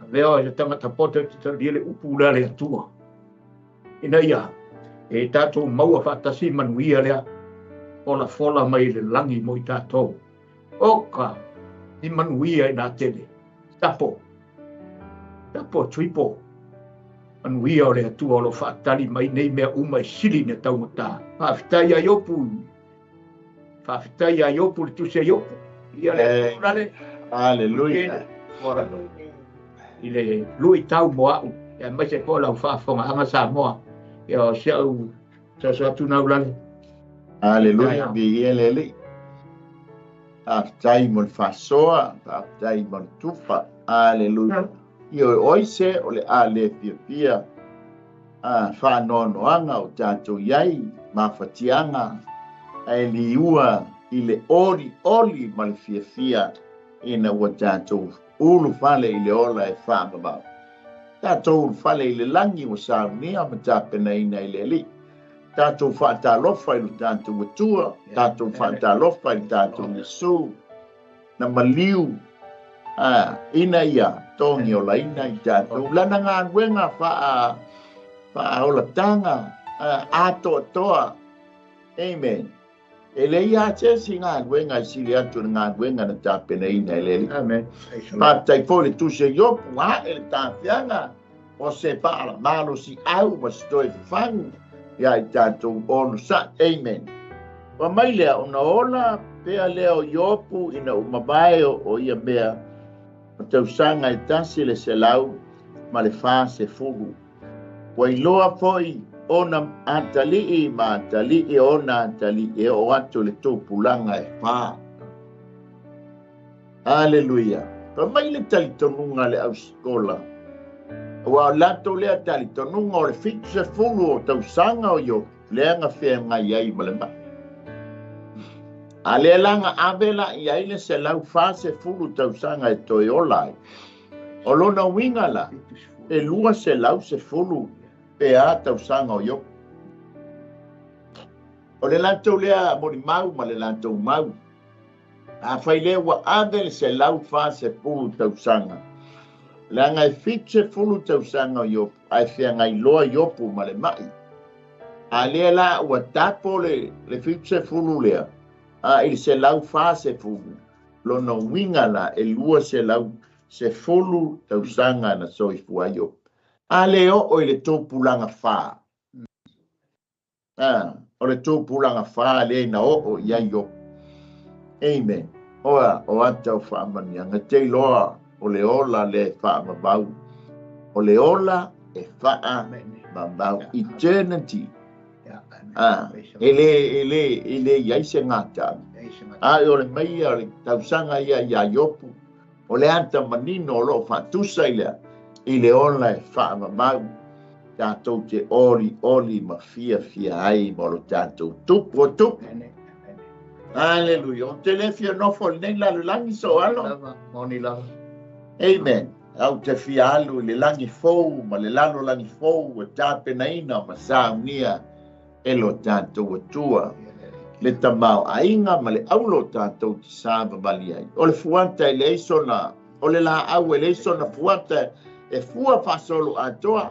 Avea oe se tagata poto e te talia le upu lea a le Atua. Ina ia e tātou maua faatasi manuia lea folafola mai le lagi mo i tātou. Oka ni manuia i nā tele. Tapo. Tapo tuipo. Manuia o le Atua o lo faatali mai nei mea uma e sili na taugata. Faafetai ia Iopu. Faafetai ia Iopu le tusi a Iopu. Ia le Atua le. Aleluia. I le lui tau mo au. Ia mai se po lau faafogaaga Samoa. Ia o si au soso atu nau lale. Aleluia. Viia le Alii. Faafetai mo le faasoa, faafetai mo le tufa. Aleluia. Ia oe oi se o le a le fiafia a faanoanoaga o tātou iai, mafatiaga, ae liua i le oli oli ma le fiafia ina ua tātou ulufale i le ola e faavavau. Tātou ulufale i le lagi ua saunia ma tapenaina i le Alii. Tātou faatalofa i lo tātou Atua, tātou faatalofa i le tātou Iesu, na maliu ina ia togi olaina i tātou. Lana galuega faaolatanga atoatoa. Amen. E le ia te si galuega i sili atu le galuega na tapenaina i le Alii. Amen. Faafetai foi le tusi a Iopu, ae le tafiaga. O se faamalosiau ma se toe fafagu ia i tatou onosa'i. Amen. Ua mai lea ona ola pea lea o Iopu ina ua mavae o ia mea ma tausaga e 140. Ua iloa fo'i ona atalii ma atalii ona atalii e oo atu i le tupulaga e fa. Aleluia. Fai mai le talitonuga a le ausikola, aua o latou lea talitonuga o le 70 o tausaga o Iopu lea na feagai ai ma le ma'i. A lea la na ave la i ai le 140 tausaga e toe ola ai. O lona uiga la, e 210 pe a tausaga o Iopu. O le latou lea molimau ma le latou mau. Afai lea ua ave le 140 tausaga, leaga e 70 tausaga o Iopu, ae feagai loa Iopu ma le ma'i. A lea la ua tapo le 70 lea, a i le 140, lona uiga la e 210 tausaga na soifua ai Iopu. A le oo i le tupulaga fa, o le tupulaga fa lea na oo i ai Iopu. Amen. Oa, o ata o faamaniaga, te iloa o le ola le faamamau. O le ola e faamamau. Eternity. E le i ai se gata. A o le mai o le tausaga ia ia Iopu, o le ata manino o loo faatusa i lea, i le ola e faamamau. Tatou te oli oli ma fia fia ai ma lo tatou tupu o tupu. Aleluia. O te le fia nofo i lenei lalolagi so alo. Moni lava. Amen. Au te fia alu i le lagi fou ma le lalolagi fou e tapenaina ma saunia e lo tatou Atua. Le tamao aiga ma le aulo tatou te savavali ai. O le fuata e leai sona, o le laau e leai sona fuata e fua faasolo atoa.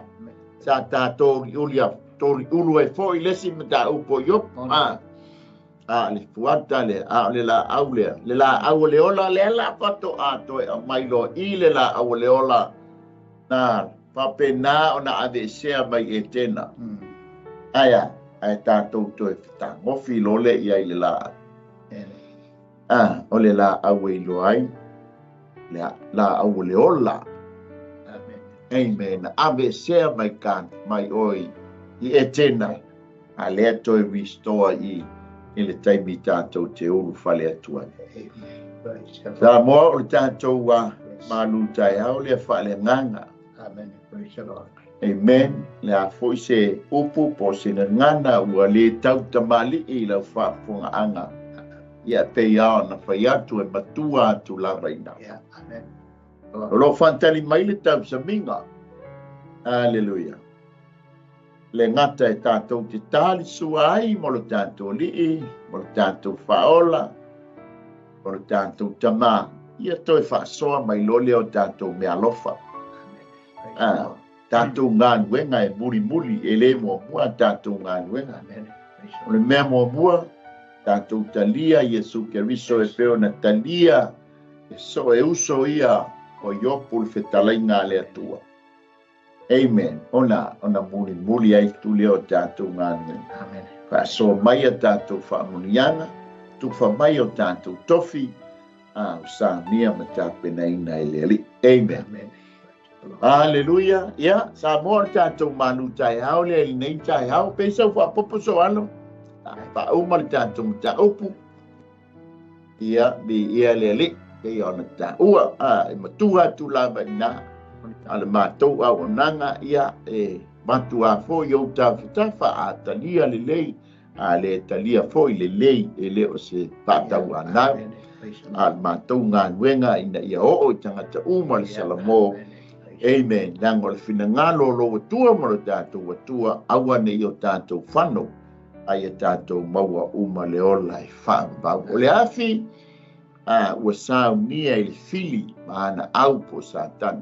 Sa tatou ulu ai foi le isi mataupu o Iopu. A le fuata lea, a o le laau lea, le laau o le ola lea la faatoa toe aumai loa i le laau o le ola na faapena ona aveesea mai Etena. Aia, ae tatou toe fetagofi loa lea i ai le laau. O le laau e iloa ai, le laau o le ola. Amen. Aveesea mai ka mai oi i Etena, a lea toe restore i le taimi tatou te ulu fale atu ai. Samoa o le tatou malu taeao lea faaleagaga. Amen. Praise the Lord. Amen. Le a foi se upu po se gagana ua le tautamali'i i lau faafofogaaga. Ia pei lava ona fai atu e matua atu lava i ina. Amen. O loo faatali mai le tausamiga. Aleluia. Le gata e tatou te talisua ai mo lo tatou alii, mo lo tatou faaola, mo lo tatou tamā. Ia toe faasoa mai loa lea o tatou meaalofa. Tatou galuega e mulimuli, e le muamua tatou galuega. O le mea muamua, tatou talia Iesu Keriso e pei ona talia e so e uso ia o Iopu le fetalaiga a le Atua. Amen. Ona mulimuli ai tu lea o tatou galuega. Amen. Faasoa mai a tatou faamuniaga, tufa mai o tatou tofi, a o saunia ma tapenaina e le Alii. Amen. Amen. Aleluia. Ia, Samoa o le tatou malu taeao lea i lenei taeao. Pei sau faapopo so alo. Faauma le tatou mataupu. Ia, viia le Alii. Pei ona taua. E matua atu lava i ina. A le matou auaunaga, ia, e matua foi ou tafatafa a talia lelei, a le talia foi lelei, e le o se faatauanau. A le matou galuega ina ia oo i tagata uma le Salamo. Amen. Leaga o le finagalo o lou Atua ma lo tatou Atua, aua ne i o tatou fano, a ia tatou maua uma le ola e faavavau. O le afi, ua saunia i le fili ma ana au po Satani.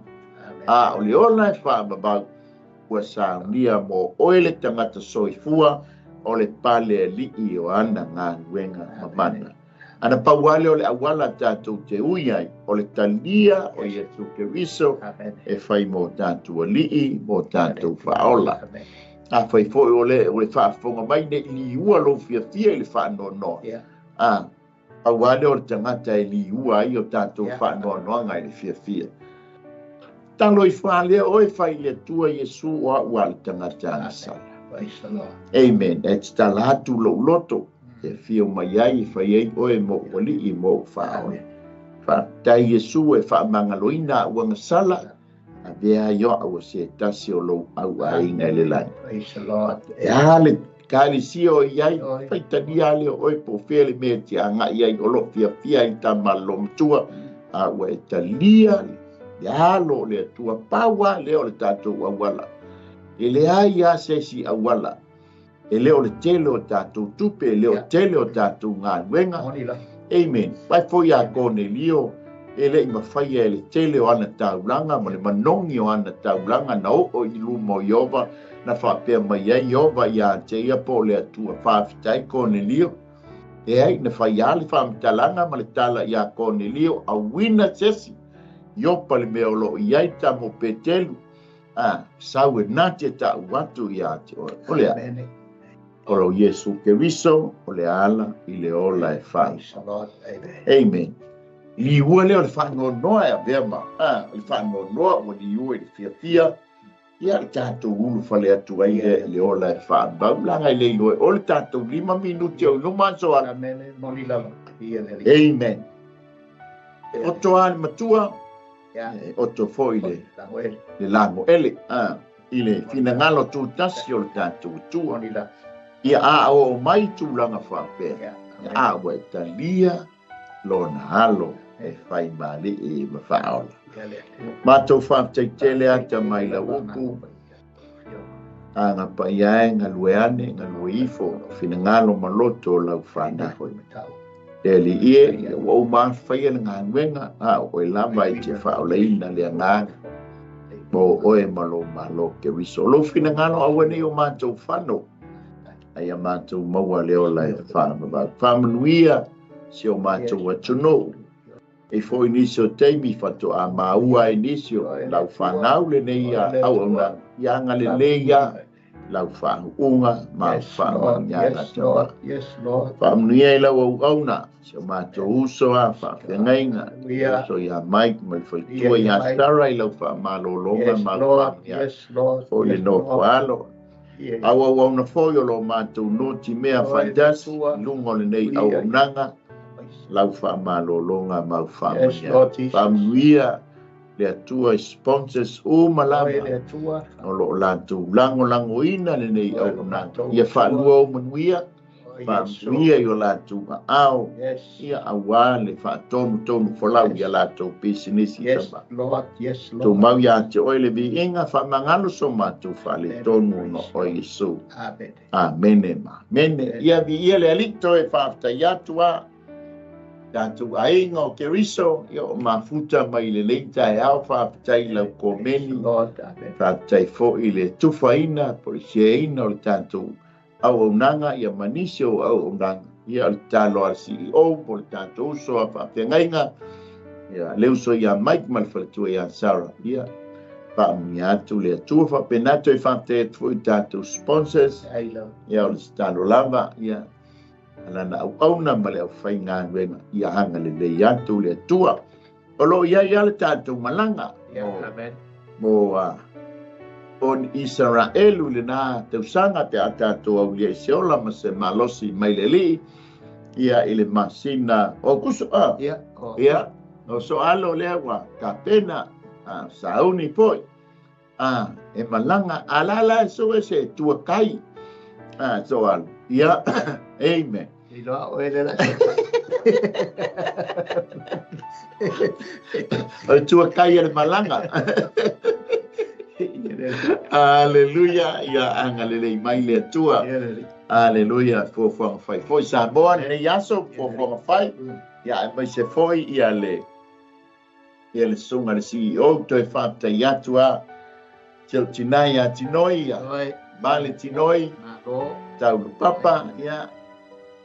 A o le ola e faavavau, ua saunia mo oe le tagata soifua, o le pale alii o ana galuega mamana. Ana pauale o le auala tatou te ui ai, o le talia o Iesu Keriso e fai mo tatou ali'i, mo tatou faaola. A fai foi o le faafofoga mai nei liua lou fiafia i le faanoanoa. A auale o le tagata e liua ai o tatou faanoanoaga i le fiafia. Talo i whaalea oe whai le Atua Iesu o au a le tagata agasala. Amen. E te tala atu lou loto. Te fio mai ai e fai ai oe mo uali'i mo whaola. Whaatai Iesu e whaamangaloina au agasala. A vea ai o au se tasi o lou au ainga i le lani. E a le kalisia o iai, whaitania ale o oe po fea le mea te anga iai o lo fia fia i ta malo matua. A ua e talia le alo le Atua paua le o le tatou auala. E le ai a se isi auala. E le o le tele o tatou tupe, e le o tele o tatou galuega. Amen. Vai foi a Konelio, e le i mafaia e le tele o ana taulaga ma le manogi o ana taulaga na oo i luma o Iova, na faapea mai ai Iova ia te ia po o le Atua faafetai Konelio. E ai na fai le faamatalaga ma le tala ia Konelio, auina sesi Iopa le mea o loo iai tamo Petelu. A sau e nate ta'u atu ia te oe. O le a o lo Iesu Keriso, o le ala i le ola e fai. Amen. Liua lea o le faanoanoa e avea ma le faanoanoa ua liua i le fiafia. Ia le tatou ulu fale atu ai le ola e faamau. Laga i le iloa o le tatou 5 minuti o luma aso ala. Amen. E oto a le matua, e oto foi le lago ele. I le finagalo tutasi o le tatou Atua. Ia a o mai tulaga faapea. A ua e talia lona alo e fai maali'i ma faaola. Matou faafetaitele ata mai lau upu. Aga paia e galue ane, galue ifo, finagalo ma loto o lau whanau. Le ali ie, ua o mafaia le galuega, a o oe lava i te faaolaina le agaga. Mo oe ma lou malo Keriso. O lou finagalo aua nei o matou fano. Ai a matou maua le ola e whaamavau. Whaamanuia si o matou atunuu. E foi nisi o taimi whato a maua e nisi o lau whanau le nei a auauna. Ia anga le leia lau whahuunga ma whaamaniaga tama. Whaamanuia i lau auauna si o matou uso a whaawhengainga. Uso ia Mike ma le whaitua ia Sarah i lau whaamalologa ma whaamania. O le nofo alo. Au au au na foi o lo matou noti mea whaitasi, lunga o le nei auaunaga, lau whaamalologa ma whaamania. Whaamanuia le Atua i sponsors uma lava o lo latou lagolagoina le nei auaunaga. Ia faalua o manuia, faamanuia i o latou aao, ia auā le faatonutonu folau ia latou pisinisi tama. Tumau ia te oe le viiga, faamagalo so matou faaletonu ona oe Iesu. Amene ma amene. Ia viia le Alii toe faafetai atu a tatou aiga o Keriso, ia o mafuta mai le lei taeao, faafetai lau komeni, faafetai foi le tufaina, po le seaina o le tatou auaunaga, ia manisi o auaunaga, ia o le talo a le CEO, po le tatou uso a faafeagaiga, ia le uso ia Mike ma le faletua ia Sarah, ia faamanuia atu le Atua faapena toe faafetai atu foi tatou sponsors, ia o le tatalo lava, ia alana auauna ma le aufaigaluega, ia agalelei atu le Atua. O loo iai a le tatou malaga mo on Israelu le na tausaga pe a tatou aulia i se ola ma se malosi mai le alii, ia i le masina o kuso ia o so alo lea ua tapena sauni foi e malaga alala e so e se tua kai so alo ia. Amen. O le tua kai e le malaga. Aleluia, ia agalelei mai le Atua. Aleluia, fuafuaga fai foi Samoa lenei aso, fuafuaga fai. Ia e mai se foi ia le susuga le CEO toe faafetai atu a si ou tina ia Tinoi, ia Male Tinoi, Taulu Papa, ia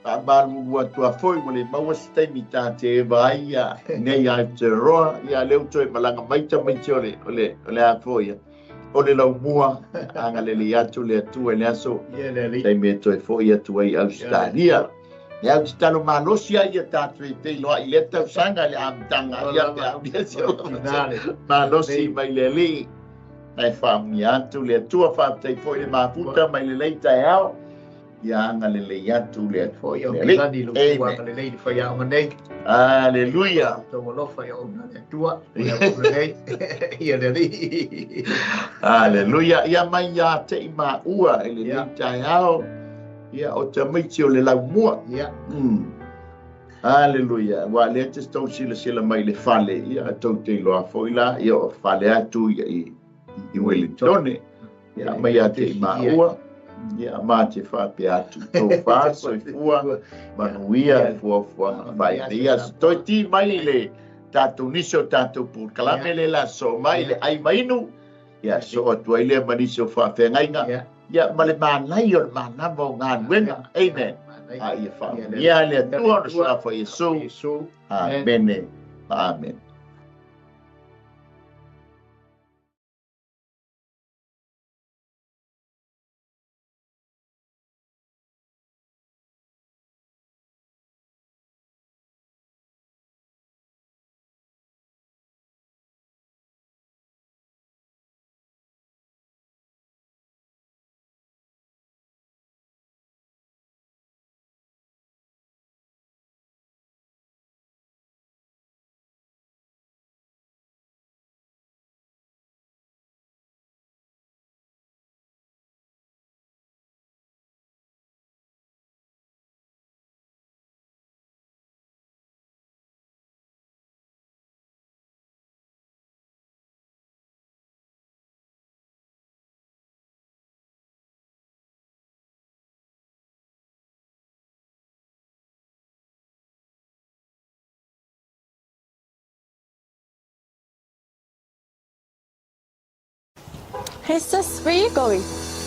Faamalulu atu lava foi ua le maua se taimi ta te eva ai ia nei Aotearoa, ia lea ua toe malaga mai tamaiti o le o le o le a foi ia o le laumua, agalelei atu le Atua i le aso taimi e toe foi atu ai i Ausetalia. Ia ou te tatalo malosi ai ia tatou e feiloai i lea tausaga i le amataga ia pe a ulia se malosi mai le Alii. Ae faamanuia atu le Atua, faafetai foi le mafuta mai lenei taeao. Ia agalelei atu le Foi au Alii. Lo tou agalelei i le faiaoga nei. Aleluia. Tou alofa i auauna a le Atua. Nei. Ia le Alii. Aleluia. Ia mai ia te i maua i lenei taeao. Ia o tamaiti o le laumua. Ia. Aleluia. Aua o lea te tou silasila mai i le fale, ia tou te iloa foi la, ia o fale atu ia i i Welitone. Ia mai ia te i maua, ia ma te faapea atu, tofa, soifua, manuia, fuafuaga fai nei aso. Toe ti mai i le tatou nisi o tatou polokalame le la soo mai le ai ma inu, ia soo atu ai lea ma nisi o faafeagaiga, ia ma le manaia o le manava o galuega. Amen. A ia faamanuia le Atua ona suafa o Iesu. Amene. Amene. Hey sis, where are you going?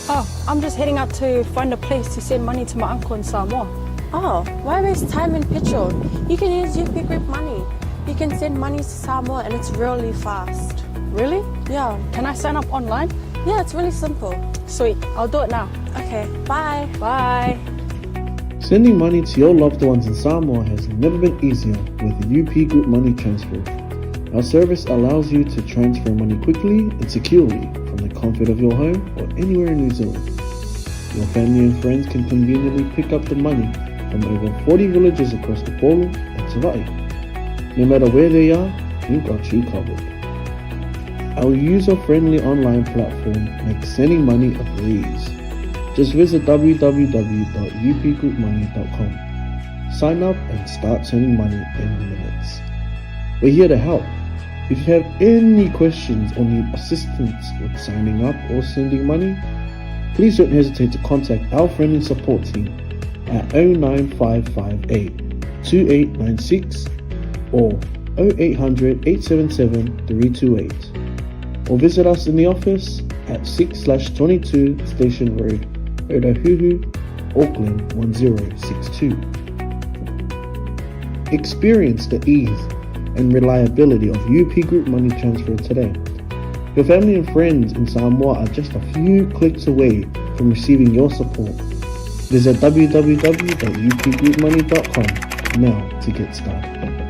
Oh, I'm just heading out to find a place to send money to my uncle in Samoa. Oh, why waste time and petrol? You can use UP Group Money. You can send money to Samoa and it's really fast. Really? Yeah. Can I sign up online? Yeah, it's really simple. Sweet, I'll do it now. Okay, bye. Bye. Sending money to your loved ones in Samoa has never been easier with UP Group Money Transfer. Our service allows you to transfer money quickly and securely from the comfort of your home or anywhere in New Zealand. Your family and friends can conveniently pick up the money from over 40 villages across the Upolu and Savaii. No matter where they are, we've got you covered. Our user-friendly online platform makes sending money a breeze. Just visit www.upgroupmoney.com. Sign up and start sending money in minutes. We're here to help. If you have any questions or need assistance with signing up or sending money, please don't hesitate to contact our friendly support team at 09558 2896 or 0800 877 328 or visit us in the office at 6/22 Station Road, Otahuhu, Auckland 1062. Experience the ease and reliability of UP Group Money Transfer today. Your family and friends in Samoa are just a few clicks away from receiving your support. Visit www.upgroupmoney.com now to get started.